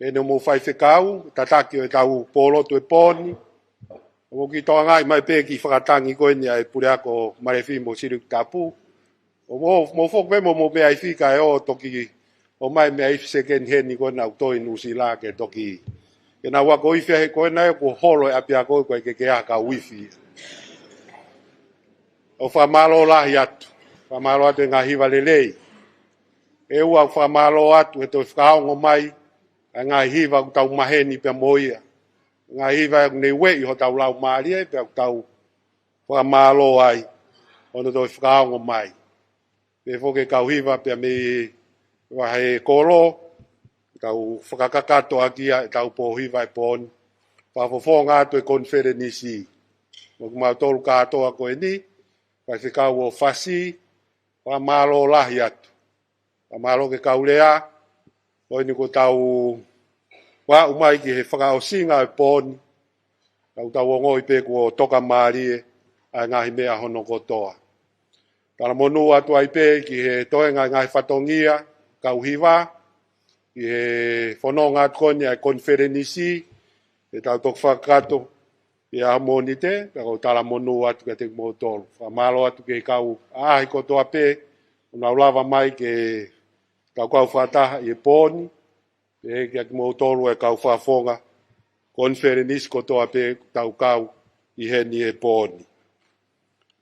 ʻEne mou faifekau, tataki ʻo ʻetau pōlotu ʻo e pō ni. ʻOku mou kiʻi tokangaʻi mai pē kiʻi fakatangi ko eni ʻa e Puleako Malefi mo Siliku Tapu. ʻOku mou, mou foki pē mo mou meʻa ifi kae ʻoua toki ʻomai meʻa ifi second hand ko ena ʻoku toe ʻi Nuʻusila ke toki. Ke nau ako ifi he ko ena ʻoku holo e ʻapiako ko e ke ke aka wifi. ʻOku fakamālō lahi atu. Fakamālō atu he ngaahi hiva lelei. ʻE ua, ʻoku fakamālō atu he toe fakaongo mai ʻa e ngaahi hiva ʻoku tau maheni pea mo ia. Ngaahi hiva ʻoku ne ueʻi hotau laumālie pea ʻoku tau fakamālō ai hono toe fakaongo mai. Pea foki e kau hiva pea mei he vahe kolo, tau fakakakato ʻaki ia ʻetau pō hiva ʻo e pō ni. Fakafofonga atu e konifelenisi. Mo kimautolu kātoa ko eni, faifekau ʻo fasi, fakamālō lahi atu. Fakamālō ki he kau lea, ko eni kuo tau aʻu mai ki he fakaʻosinga ʻo e pō ni, tau tau ongoʻi pē kuo tokamālie ʻa e ngaahi meʻa hono kotoa. Talamonū atu ai pē ki he toenga ʻo e ngaahi fatongia, kau hiva, ki he fononga atu ko eni ʻa e konifelenisi, ʻe tau toki fakakakato, ʻi he ʻaho Mōnite, pea ʻoku ou talamonū atu kiate kimoutolu. Fakamālō atu ki he kau ʻaʻahi kotoa pē, ʻoku nau lava mai ke tau kau fakataha ʻi he pō ni, pea kiate kimoutolu e kau fakafofonga, konifelenisi kotoa pē ʻoku tau kau ʻi heni he pō ni.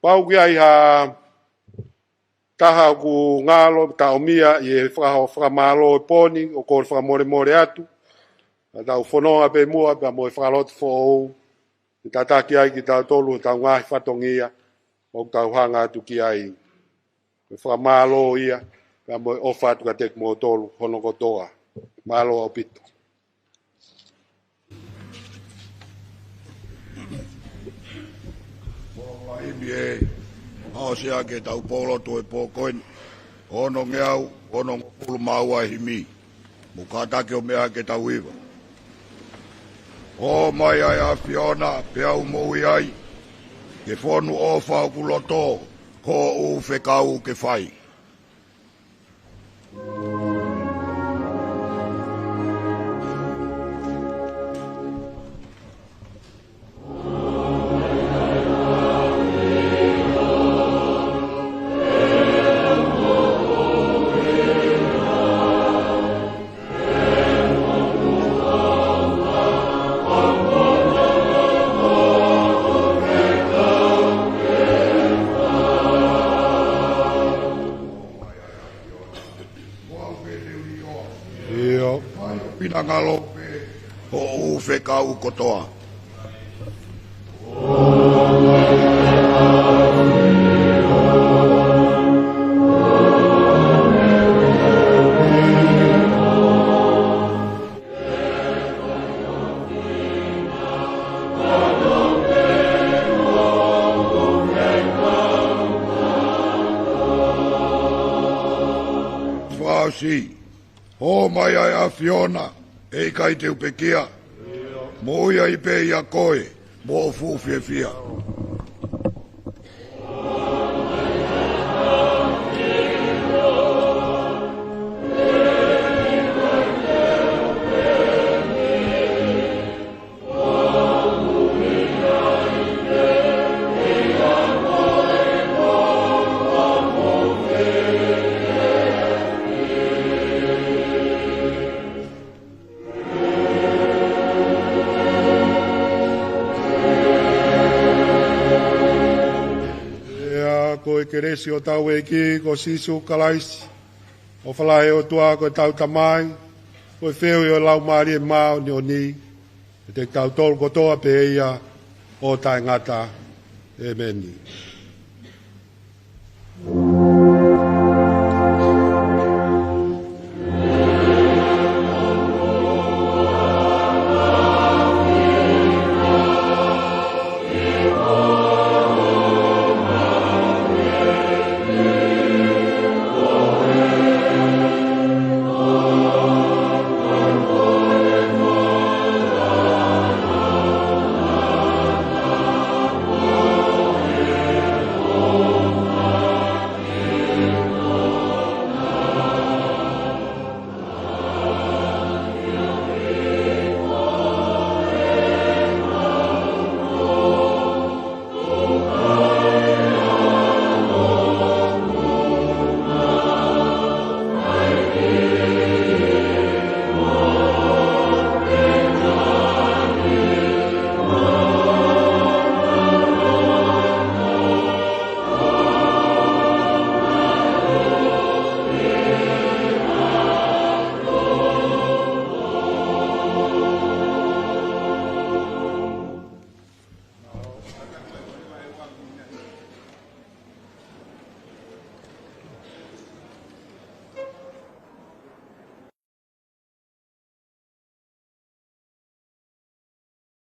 Kapau ʻoku ʻi ai ha taha ʻoku ngalo, taʻomia ʻi he faka-, fakamālō ʻo e pō ni, ʻoku ou fakamolemole atu. Ka tau fononga pē muʻa pea mo e fakalotu foʻou, ke tataki ai kitautolu ʻi hotau ngaahi fatongia, ʻoku tau hanga atu ki ai. Ko e fakamālō ia, pea mo e ʻofa atu kiate kimoutolu hono kotoa. Mālō ʻaupito. Mo e himi ē, ʻosi ʻa ʻetau pōlotu ʻo e pō ko eni, onongeau, onongofulu mā ua e himi. Mou kātaki ʻo meʻa ke tau hiva. Hō mai ʻa e ʻAfiona, pea u moʻui ai, ke fonu ʻofa hoku loto, ko hoʻo fekau ke fai. ʻIo. Pinangalo pē hoʻo fekau kotoa. Fasi. Hō mai ʻa e ʻAfiona, ʻe ʻikai te u pekia. Moʻui ai pē ʻia koe, mo hoʻo fuʻu fiefia. Pea ko e kelesi ʻa hotau ʻEiki ko Sīsū Kalaisi, ʻofa lahi ʻa e ʻOtua ko ʻetau Tamai, ko e feohi ʻo e Laumālie Māʻoniʻoni, ʻiate kitautolu kotoa pē ia ʻo taʻengata. ʻEmeni.